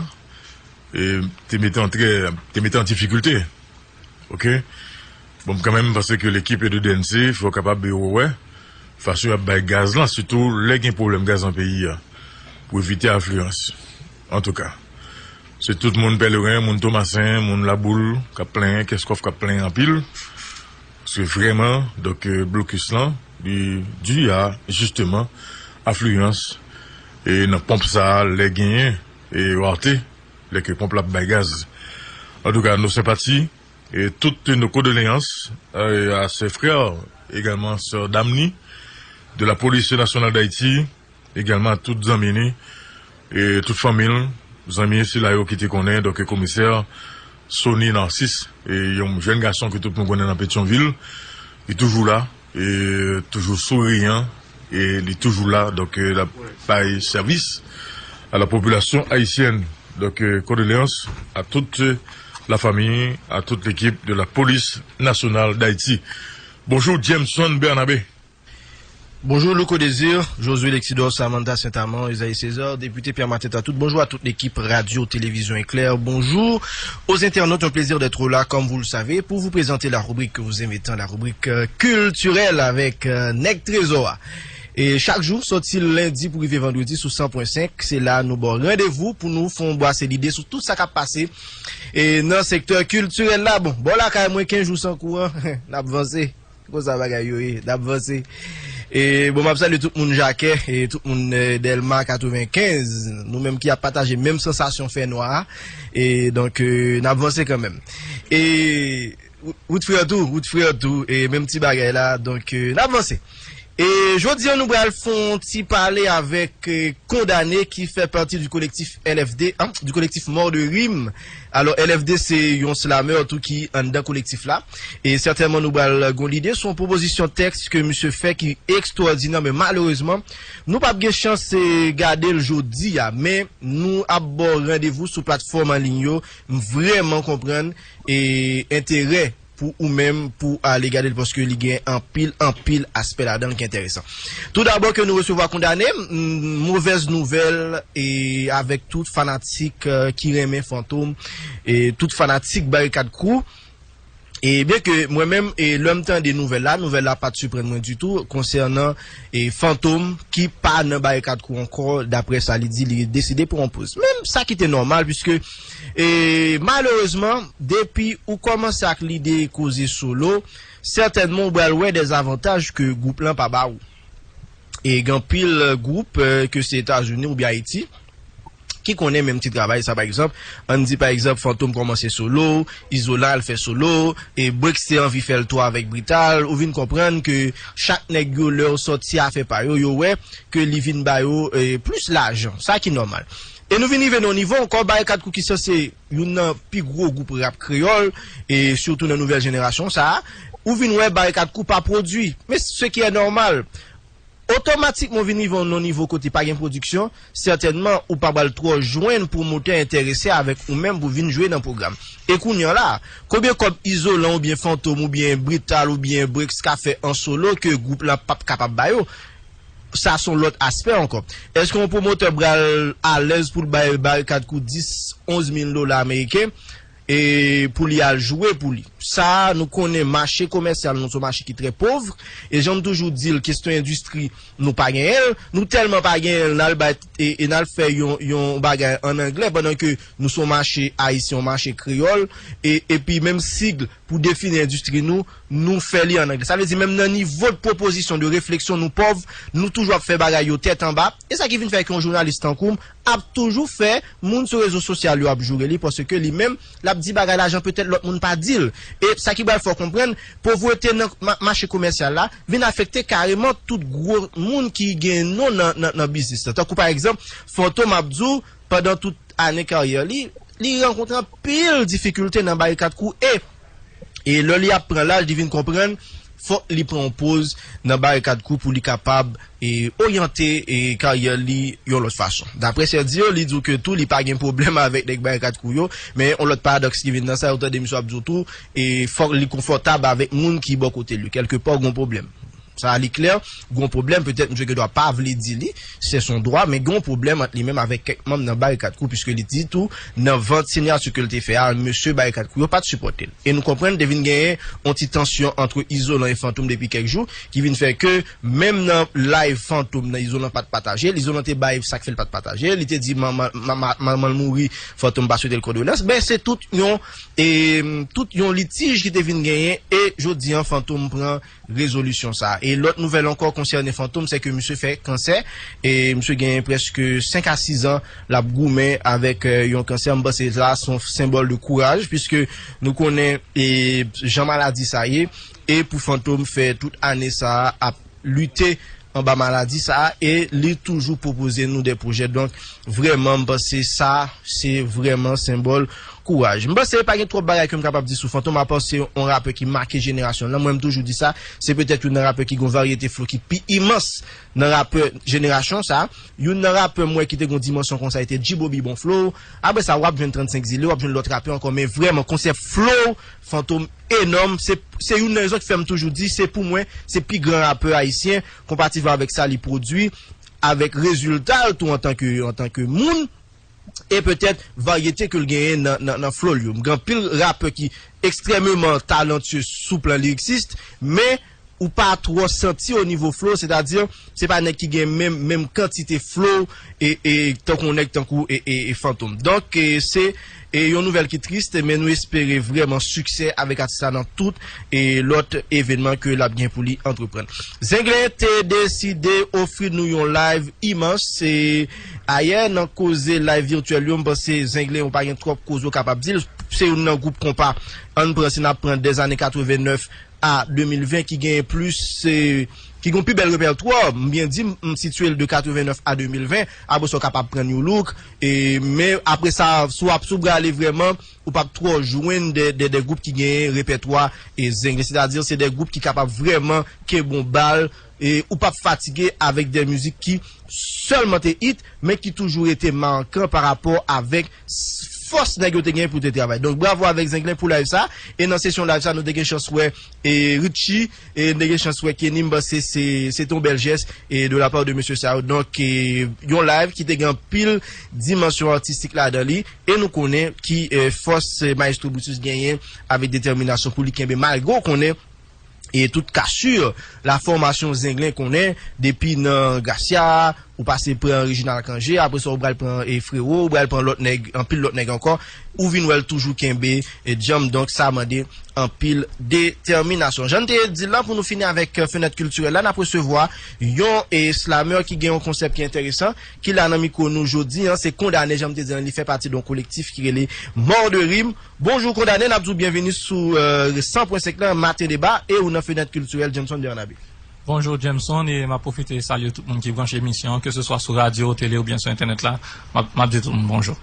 e, te mete an trè, te mete an difikilte. Ok? Bon, m kanmenm, m panse ke lekip de D N C fò kapab yo wè fason y ap bay gaz lan, sitou lè gen pwoblèm gaz nan peyi a, pou evite afliyans. Antouka, se tout moun Pèleren, moun Tomasen, moun Laboul k ap plenyen, Kèskòf k ap plenyen anpil. Paske vrèman, donk, e, blokis lan, li di a, jisteman, afliyans, e nan ponp sa a, lè genyen, e rate, lè ke ponp la ap bay gaz. Antouka, nos sympathies et toutes nos condoléances, euh, à ses frères, également sœur Damni, de la Police Nationale d'Haïti, également à tout zanmi li, e tout fanmi l, zanmi sila yo ki te konnen, donk, komisè Sony Narcisse, e yon jèn gason ke tout moun konnen nan Petyonvil, li toujou la, e toujou souriyan, e li toujou la, donk, e, l ap bay sèvis à la population haïtienne. Donc, euh, condoléances à toute la famille, à toute l'équipe de la Police Nationale d'Haïti. Bonjour, Jameson Bernabé. Bonjour, Louko Désir, Josué Lexidor, Samantha Saint-Amand, Isaïe César, député Pierre Mateta. Tout bonjour à toute l'équipe Radio Télévision Éclair. Bonjour aux internautes, un plaisir d'être là, comme vous le savez, pour vous présenter la rubrique que vous aimez tant, la rubrique, euh, culturelle avec, euh, Nèg Trezò a. E chak jou, soti lendi pou rive vandredi sou san pwen senk, se la nou ba w randevou pou nou fè yon bwase lide sou tout sa k ap pase, e, nan sektè kiltirèl la. Bon, bò lakay mwen, kenz jou san kouran, n ap vanse. Konsa bagay yo ye, n ap vanse. E, bon, m ap salye tout moun Jakè, e tout moun, e, Dèlma katrevenkenz. Nou menm ki ap pataje menm sansasyon fènwa a. E, donk, e, n ap vanse kanmenm. E, wout, wout frè tou, wout frè tou, e menm ti bagay la, donk, e, n ap vanse. E jodi a nou pral fè yon ti pale avèk eh, Kondane ki fè pati du collectif L F D, hein, du collectif Mort de Rime. Alò L F D se yon slameur tou ki anndan kolektif la. E sètènman nou pral gon lide sou yon pwopozisyon tèks ke misye fè ki ekstwòdinè, men malerezman nou p ap gen chans eh, gade l jodi a, men nou ap ba w randevou sou platfòm an liy yo. M vrèman konprann e enterè pou ou menm pou ale gade l paske li gen anpil anpil aspè ladan l ki enteresan. Tou dabò ke nou resevwa Kondane, mm, movèz nouvèl e avèk tout fanatik eh, ki renmen Fantom e tout fanatik Barikad Crew. E byen ke mwen menm e lè m tande nouvèl la, nouvèl la pa t siprann mwen ditou konsènan e Fantom ki pa nan Barikad Crew ankò, daprè sa li di li deside pran yon poz. Men sa ki te nòmal piske e malerezman depi ou kòmanse ak lide koze solo, sètènman ou pral wè dezavantaj ke gwoup lan pa ba ou. E gen anpil gwoup eh, ke se Etazini oubyen Ayiti ki konnen menm ti travay sa pa egzanp, ann di pa egzanp Fantom kòmanse solo, Izolan al fè solo, e Breaks te anvi fè l tou avèk Brital, ou vin konprann ke chak nèg yo lè yo sòti afè pa yo, yo wè ke li vin ba yo eh, plis lajan, sa ki nòmal. E nou vin rive nan yon nivo ankò, Barikad Crew ki sanse youn nan pi gwo gwoup rap kreyòl, e sitou nan nouvèl jenerasyon sa a, ou vin wè Barikad Crew pa pwodui. Men ce qui est normal. Otomatikman w vin rive nan yon nivo kote pa gen pwodiksyon, sètènman ou pa pral twò jwenn pwomotè enterese avèk ou menm pou vin jwe nan pwogram. E kounye a la, konbyen kòb Izolan oubyen Fantom oubyen Brital oubyen Breaks ka fè an solo ke gwoup la p ap kapab ba yo? Sa se yon lòt aspè ankò. Èske yon pwomotè pral alèz pou l bay Barikad Crew dis, onz mil dola ameriken e pou li al jwe pou li? Sa a, nou konnen mache komèsyal nou se yon mache ki trè pòv. E jan m toujou di l, kesyon endistri, nou pa genyen l. Nou tèlman pa genyen l, n al bay e, e n al fè yon, yon bagay ann anglè pandan ke nou se yon mache ayisyen, yon mache kreyòl. E, epi menm sig pou defini endistri nou, nou fè li ann anglè. Sa vle di menm nan nivo de pwopozisyon, de refleksyon, nou pòv, nou toujou ap fè bagay yo tèt anba. E sa ki vin fè ke yon jounalis tankou m ap toujou fè moun sou rezo sosyal yo ap joure li, paske li menm l ap di bagay la jan petèt lòt moun pa di l. E sa ki pral fè w konprann, povrete nan ma- mache komèsyal la vin afekte kareman tout gwo moun ki gen non nan, nan, nan biznis la. Tankou pa egzanp, Fantom ap di w, pandan tout ane karyè li, li rankontre anpil difikilte nan Barikad Crew e, e lè li ap pran laj, li vin konprann fòk li pran yon poz nan Barikad Crew pou li kapab e, oryante e, karyè li yon lòt fason. Daprè sè Dio, li di w ke tou li pa gen pwoblèm avèk nèg Barikad Crew yo, men yon lòt paradòks ki vin nan sa, ou tande misye ap di w tou, e fòk li konfòtab avèk moun ki bò kote li. Kèlkepa, gon pwoblèm. Sa a li klè, gon pwoblèm, petèt misye gendwa pa vle di li, se son dwa, men gon pwoblèm ant li menm avèk kèk manm nan Barikad Crew, piske li di tou, nan vant sinyati ke l te fè a, mesye Barikad Crew yo pa t sipòte l. E nou konprann, te vin genyen yon ti tansyon ant Izolan e Fantom depi kèk jou, ki vin fè ke menm nan live Fantom nan Izolan pa t pataje l, Izolan te bay sa k fè l pa t pataje l, li te di manman manman l mouri, Fantom pa swete l kondoleyans, men se tout yon e tout yon litij ki te vin genyen e jodi an Fantom pran rezolisyon sa a. E lòt nouvèl ankò konsène Fantom, se ke misye fè kansè e misye genyen prèske senk a sis an l ap goumen avèk eh, yon kansè. M panse sa se yon senbòl de kouraj, piske nou konnen e jan maladi sa ye, e pou Fantom fè tout ane sa a ap lite anba maladi sa a, e li toujou pwopoze nou de pwojè. Donk vrèman m panse sa se vrèman senbòl kouraj. M panse pa gen twòp bagay ke m kapab di sou Fantom, apa se yon rapè ki make jenerasyon l lan. Mwen m toujou di sa, se petèt youn nan rapè ki gen yon varyete flow ki pi imans nan rapè jenerasyon sa. Youn nan rapè m wè ki te gen yon dimansyon konsa, e te G-Bobby, bon flow. Apre sa w ap jwenn trannsenk Zile, w ap jwenn lòt rapè ankò, men vrèman konsèp flow Fantom enòm. Se se youn nan rezon ki fè m toujou di se pou mwen se pi gran rapè ayisyen, konparativman avèk sa li pwodui, avèk rezilta l tou antanke antanke moun, e petèt varyete ke l genyen nan, nan, nan flow l yo. M gen anpil rapè ki ekstrèmeman talantye sou plan liriksist, men ou pa twò santi o nivo flow, sètadi se pa nèg ki gen menm menm kantite flow e, e tankou yon nèg tankou e, e, e Fantom. Donk e, se e, yon nouvèl ki tris, men nou espere vrèman siksè avèk atis la nan tout e lòt evènman ke l ap gen pou li antreprann. Zenglen te deside ofri nou yon live imans e ayè nan koze live virtyèl yo, m panse Zenglen ou pa gen twòp koze w kapab di l. Se youn nan gwoup konpa, ann pran si n ap pran dè zane katreven nèf a de mil ven ki genyen plis e, ki gen yon pi bèl repètwa, m byen di, m, m sitiye l de katrevennnèf a de mil ven, apre sa w kapab pran New Look, e, men apre sa, si w ap, si w prale vrèman, ou p ap twò jwenn de, de, de gwoup ki gen repètwa e zengle, sètadi se de gwoup ki kapab vrèman kenbe yon bal, e ou p ap fatige avèk de mizik ki sèlman te hit, men ki toujou rete makan pa rapò avèk s- fòs nèg yo te gen pou te travay. Donk, bravo avèk Zenglen pou live sa. E nan sesyon live sa, nou te gen chans wè e Richie, e nou te gen chans wè Kenny, m panse se, se te yon bèl jès e de la part de mesye sa yo. Donk, e, yon live ki te gen anpil dimansyon atistik ladan li. E nou konnen ki e, fòs e, Maestro Brutus genyen avèk detèminasyon pou li kenbe, malgre w konnen e tout kasur, la fòmasyon Zenglen konnen, depi nan Gracia, ou pase pran Reginald Cangé, apre sa ou pral pran e, Frero, ou pral pran lòt nèg, anpil lòt nèg ankò, ou vin wè l toujou kenbe e, djanm, donk sa mande anpil detèminasyon. Jan n te di l la, pou nou fini avèk e, fenèt kiltirèl la, n ap resevwa yon e, slameur ki gen yon konsèp ki enteresan, ki la nan mikwo nou jodi a, se Kondané, jan m te di l, li fè pati de yon kolektif ki rele Mò de Rim. Bonjou Kondané, n ap di w byenveni sou e, san pwen senk lan, Maten Deba, e ou nan fenèt kiltirèl Jameson Bernabe. Bonjou Jameson, e m ap pwofite salye tout moun ki branche emisyon an, ke se swa sou radyo, tele oubyen sou entènèt la, m ap, m ap di tout moun bonjou.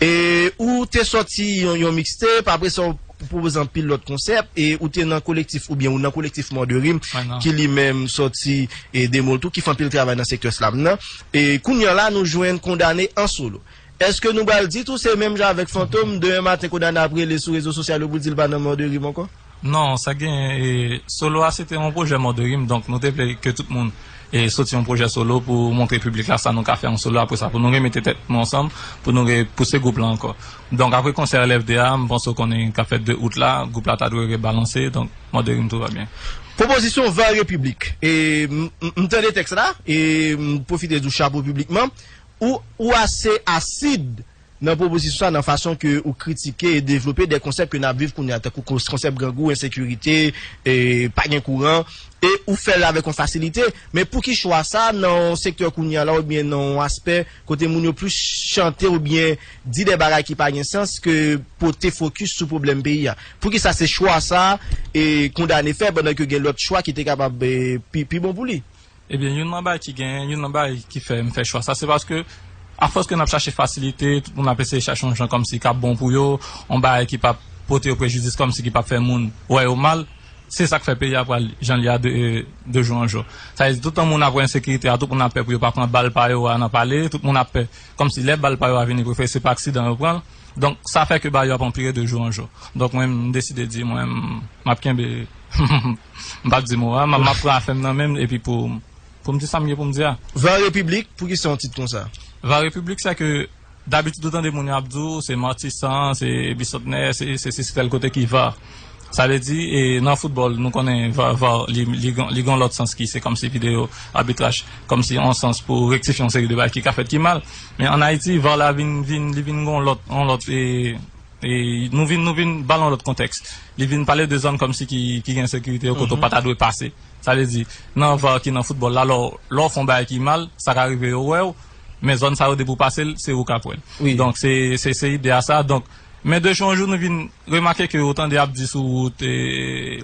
E ou te sòti yon, yon mixtape, apre sa w pwopoze anpil lòt konsèp, e ou te nan kolektif, oubyen ou nan kolektif Mò de Rim, ki li menm sòti e de mo l tou, ki fè anpil travay nan sektè slam nan. E kounye a la, nou jwenn Kondané an solo. Èske nou pral di tou se menm jan avèk Fantom, demen maten Kondané ap rele sou rezo sosyal yo pou di l pa nan Mò de Rim ankò? Non, sa gen, e, solo a se te yon pwojè Mò de Rim, donk nou te vle ke tout moun e, soti yon pwojè solo pou montre piblik la sa nou ka fè an solo, apre sa pou nou remete tèt nou ansanm, pou nou repouse gwoup la ankò. Donk apre konsè L F D a, m panse w konnen k ap fèt de out la, gwoup la ta dwe rebalanse, donk Mò de Rim tou va byen. Pwopozisyon Var Repiblik, e m, m, m tande tèks la, e m pwofite di w chapo piblikman, ou, ou ase asid nan pwopozisyon sa, nan fason ke ou kritike e devlope de konsèp ke n ap viv kounye a, tankou kons- konsèp grangou, ensekirite, e pa gen kouran, e ou fè l avèk yon fasilite. Men pou ki chwa sa nan yon sektè kounye a la, oubyen nan yon aspè kote moun yo plis chante oubyen di de bagay ki pa gen sans ke pote fokis sou pwoblèm peyi a? Pou ki sa se chwa sa e Kondané fè, pandan ke gen lòt chwa ki te kapab e, pi, pi bon pou li? Ebyen, youn nan bagay ki genyen, youn nan bagay ki fè m fè chwa sa, se paske, afòs ke n ap chache fasilite, tout moun ap eseye chache yon jan kòmsi k ap bon pou yo, yon bagay ki p ap pote yo prejidis, kòmsi ki p ap fè moun wè yo mal, se sa k fè peyi a pral jan l ye a de, de jou an jou. Sa vle di, toutan moun ap wè ensekirite a, tout moun ap pè pou yo pa pran bal pa yo a nan pale, tout moun ap pè, kòmsi lè bal pa yo a vini, prefere se pa aksidan yo pran l. Donk, sa fè ke bagay yo ap anpire de jou an jou. Donk, mwen, m deside di, mwen, m, m ap kenbe, m p ap di mo a, m ap, m ap pran afè m nan men m, epi pou, pou m di sa m gen pou m di a. Var Repiblik, poukisa yon tit konsa? Var Repiblik, se ke, dabitid, ou tande moun yo ap di w, se Matisan, se Bisantnè, se, se, se, se tèl kote ki Var. Sa vle di, e, nan foutbòl, nou konnen Var, Var, li, li, gon- li gon lòt sans ki se kòmsi videyo abitraj, kòmsi yon sans pou rektifye yon seri de bagay ki ka fèt ki mal. Men ann Ayiti, Var la vin, vin, li vin gon lòt, yon lòt, e, e, nou vin, nou vin ba l yon lòt kontèks. Li vin pale de zòn kòmsi ki, ki gen ensekirite yo, kote w pa ta dwe pase. Sa vle di, nan Var ki nan foutbòl la, lè w, lè w fè yon bagay ki mal, sa ka rive yo wè w, men zòn sa yo depi w pase l, se ou k ap wè l. Wi. Donk, se, se, se ide a sa. Donk, men de jou an jou, nou vin remake ke ou tande ap di sou wout, e,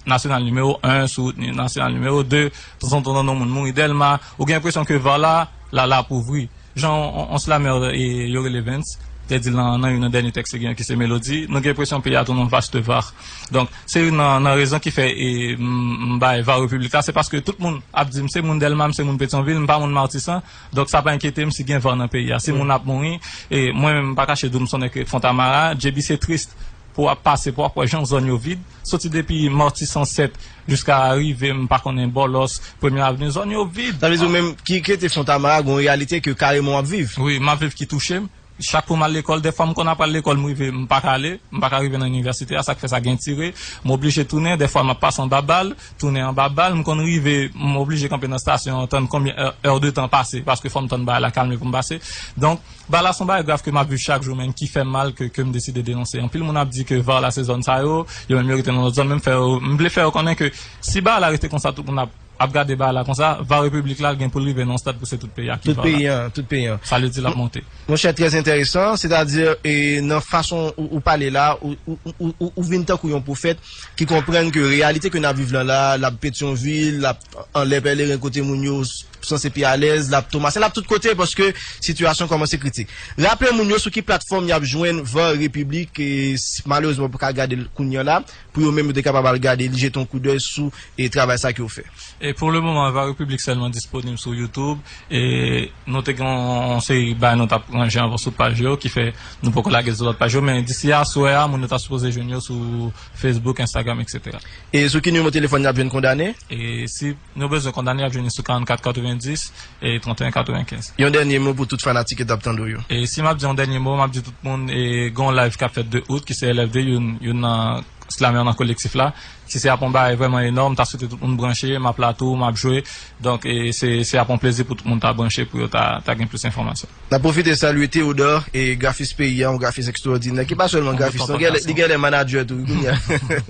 nasyonal nimewo en, sou wout ni- nasyonal nimewo de, tanzantan w tande yon moun mouri Dèlma, ou gen enpresyon ke Var la, la, la pou vre. Jan on, on slamè, e, yo rele Vens, te di l nan, nan youn nan dènye tèks li gen ki se Melodi, nou gen enpresyon peyi a tounen yon vaste Var. Donk, se youn nan, nan rezon ki fè, e, m, m bay Var Repiblik la, se paske tout moun ap di m se moun Dèlma, m se moun Petyonvil, m pa moun Matisan, donk sa pa enkyete m si gen Var nan peyi a. Si moun ap mouri, e mwen menm m pa kache di w m se yon nèg Fontamara, J B se tris pou w ap pase, pou w ap wè jan zòn yo vid, soti depi Matisan sèt jiska rive, m pa konnen, Bòlòs, Premye Avni, zòn yo vid. Sa vle di ou menm ki, ki rete Fontamara, gon reyalite ke kareman w ap viv? Wi, m ap viv ki touche m. Chak fwa m al lekòl, dèfwa m konn ap al lekòl, m rive, m pa ka ale, m pa ka rive nan inivèsite a, sa k fè sa gen tire. M oblije tounen, dèfwa m ap pase anba bal, tounen anba bal, m konn rive, m oblije kanpe nan estasyon an, tann konbyen è, è de tan pase, paske fò m tann bagay la kalme pou m pase. Donk, bagay la se yon bagay grav ke m ap viv chak jou, men ki fè m mal, ke, ke m deside denonse. Anpil moun ap di ke Var la se zòn sa yo, yo menm yo rete nan lòt zòn, men m fè yo, m vle fè yo konnen ke si bagay la rete konsa, tout moun ap ap gade bagay la konsa, va repiblik la gen pou l rive nan yon stad pou se tout peyi a ki va la. Tout peyi an, tout peyi an. Sa vle di l ap monte. Monchè, trè enteresan, sètadi, e, nan fason ou, ou pale la, ou, ou, ou, ou, ou vin tankou yon pwofèt ki konprann ke reyalite ke n ap viv lan la, l ap Petyonvil, l ap anlè Pèleren kote moun yo s- sanse pi alèz, l ap Tomasen, l ap tout kote paske sitiyasyon kòmanse kritik. Raple moun yo sou ki platfòm y ap jwenn Van Repiblik, e, s- malerezman, pou ka gade l kounye a la, pou yo menm yo te kapab al gade li, jete yon koudèy sou, e, travay sa ke w fè. E pou le moman, Va Repiblik sèlman disponib sou YouTube. E nou te gen yon seri bagay nou t ap ranje anvan sou paj yo, ki fè nou poko lage sou lòt paj yo. Men disi aswè a, moun yo ta sipoze jwenn yo sou Facebook, Instagram, etsetera. E sou ki nimewo telefòn y ap jwenn kondane? E si nou bezwen kondane, y ap jwenn li sou karannkat katrevendis e trannteyen katrevenkenz. Yon dènye mo pou tout fanatik yo t ap tande w yo. E si m ap di yon dènye mo, m ap di tout moun, e, gen yon live k ap fèt de out, ki se L F D, youn, youn nan slamè nan kolektif la. Si se ap yon bagay vrèman enòm, m ta swete tout moun branche, m ap la tou, m ap jwe. Donk, e, se, se ap yon plezi pou tout moun ta branche, pou yo ta, ta gen plis enfòmasyon. N ap pwofite salye Théodore, e, grafis peyi a, yon grafis ekstwòdinè, ki pa sèlman grafis, non, li genlè manadjè tou, wi, kounye a.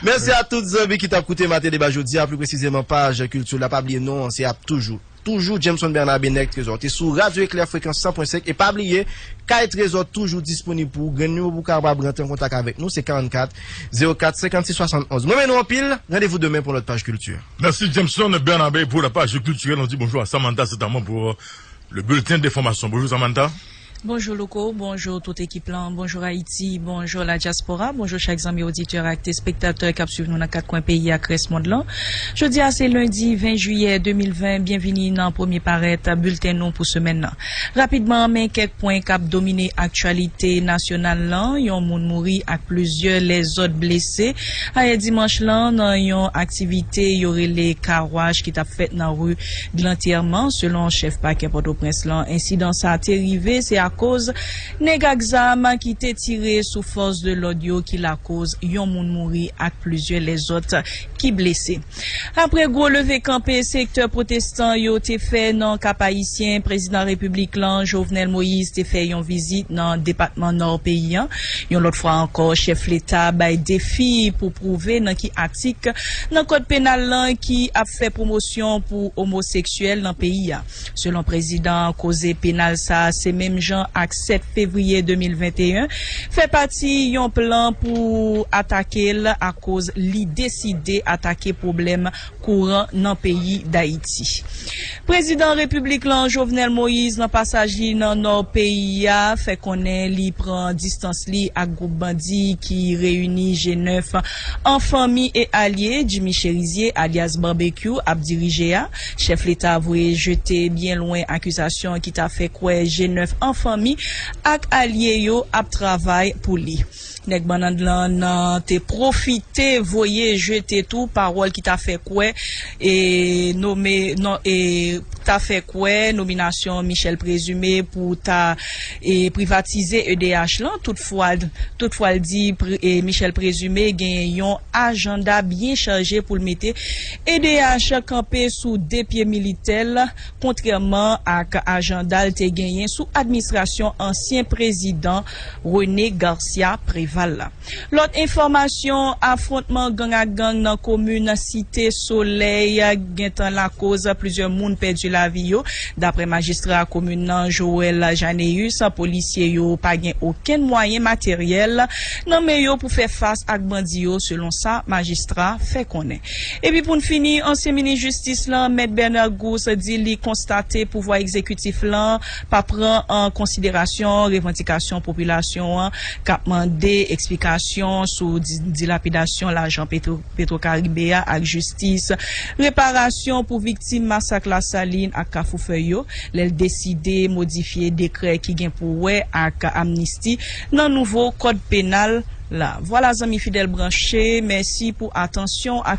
Mèsi a tout zanmi ki t ap koute Maten Deba jodi a, pli presizeman paj kilti la. Pa bliye non an, se ap toujou, toujou Jameson Bernabe, Nèg Trezò. Te sou Radyo Eklè, frekans san pwen senk. E pa bliye, kay Trezò toujou disponib pou ou. Grenn nimewo pou w kapab rantre an kontak avèk nou, se karannkat zewo kat senkannsis swasannonz. Mwen renmen nou anpil. Randevou demen pou yon lòt paj kilti. Mèsi Jameson Bernabe pou la paj kiltirèl. Nou di bonjou a Samantha Saint-Amand pou le bulletin d'information. Bonjou Samantha. Bonjou Louko, bonjou tout ekip lan, bonjou Ayiti, bonjou la dyaspora, bonjou chak zanmi oditè ak telespektatè k ap swiv nou nan kat kwen peyi ak rès mond lan. Jodi a se lendi ven jiyè de mil ven, byenvini nan premye parèt bilten nou pou semèn nan. Rapidman, men kèk pwen k ap domine aktyalite nasyonal lan. Yon moun mouri ak plizyè lèzòt blese ayè dimanch lan nan yon aktivite yo rele car wash ki t ap fèt nan ri Glantyèman. Selon chèf pakè Pòtoprens lan, ensidan sa te rive se akoz nèg ak zam ki te tire sou fòs de lòd yo ki lakoz yon moun mouri ak plizyè lèzòt ki blese. Apre gwo leve kanpe sektè pwotestan yo te fè nan Kap Ayisyen, prezidan repiblik lan, Jovenel Moïse, te fè yon vizit nan depatman Nò peyi a. Yon lòt fwa ankò, chèf leta bay defi pou pwouve nan ki atik nan kòd penal lan ki ap fè pwomosyon pou omoseksyèl nan peyi a. Selon prezidan an, koze penal sa a se menm jan ak sèt fevriye de mil venteyen, fè pati yon plan pou atake l akoz li deside atake pwoblèm kouran nan peyi Dayiti. Prezidan repiblik lan, Jovenel Moïse, nan pasaj li nan Nò peyi a, fè konnen li pran distans li ak gwoup bandi ki reyini G nèf an fanmi e alye. Jimmy Chérizier, alyas Barbecue, ap dirije a. Chèf leta voye jete byen lwen akizasyon ki ta fè kwè G nèf an fanmi ak alye yo ap travay pou li. Nèg bannann lan nan te pwofite voye jete tou pawòl ki ta fè kwè e nome non e ta fè kwè nominasyon Michel Présumé pou ta e privatize E D H lan. Toutfwa, toutfwa l di pre- e Michel Présumé gen yon ajanda byen chaje pou l mete E D H kanpe sou de pye militè l, kontrèman ak ajanda l te genyen sou administrasyon ansyen prezidan René Garcia Préval la. Lòt enfòmasyon, afwontman gang ak gang nan komin Site Solèy gentan lakoz plizyè moun pèdi lavi yo. Daprè majistra komin nan, Joël Janéus, polisye yo pa gen okenn mwayen materyèl nan men yo pou fè fas ak bandi yo, selon sa majistra fè konnen. Epi pou n fini, ansyen minis jistis lan, Mèt Bernard Gousse, di li konstate pouvwa egzekitif lan pa pran an konsiderasyon revandikasyon popilasyon an k ap mande eksplikasyon sou di- dilapidasyon lajan Petro- Petwokaribe a ak jistis, reparasyon pou viktim masak Lasalin ak Kafou Fèy yo, lè l deside modifye dekrè ki gen pou wè ak amnisti nan nouvo kòd penal la. Vwala zanmi fidèl branche, mèsi pou atansyon ak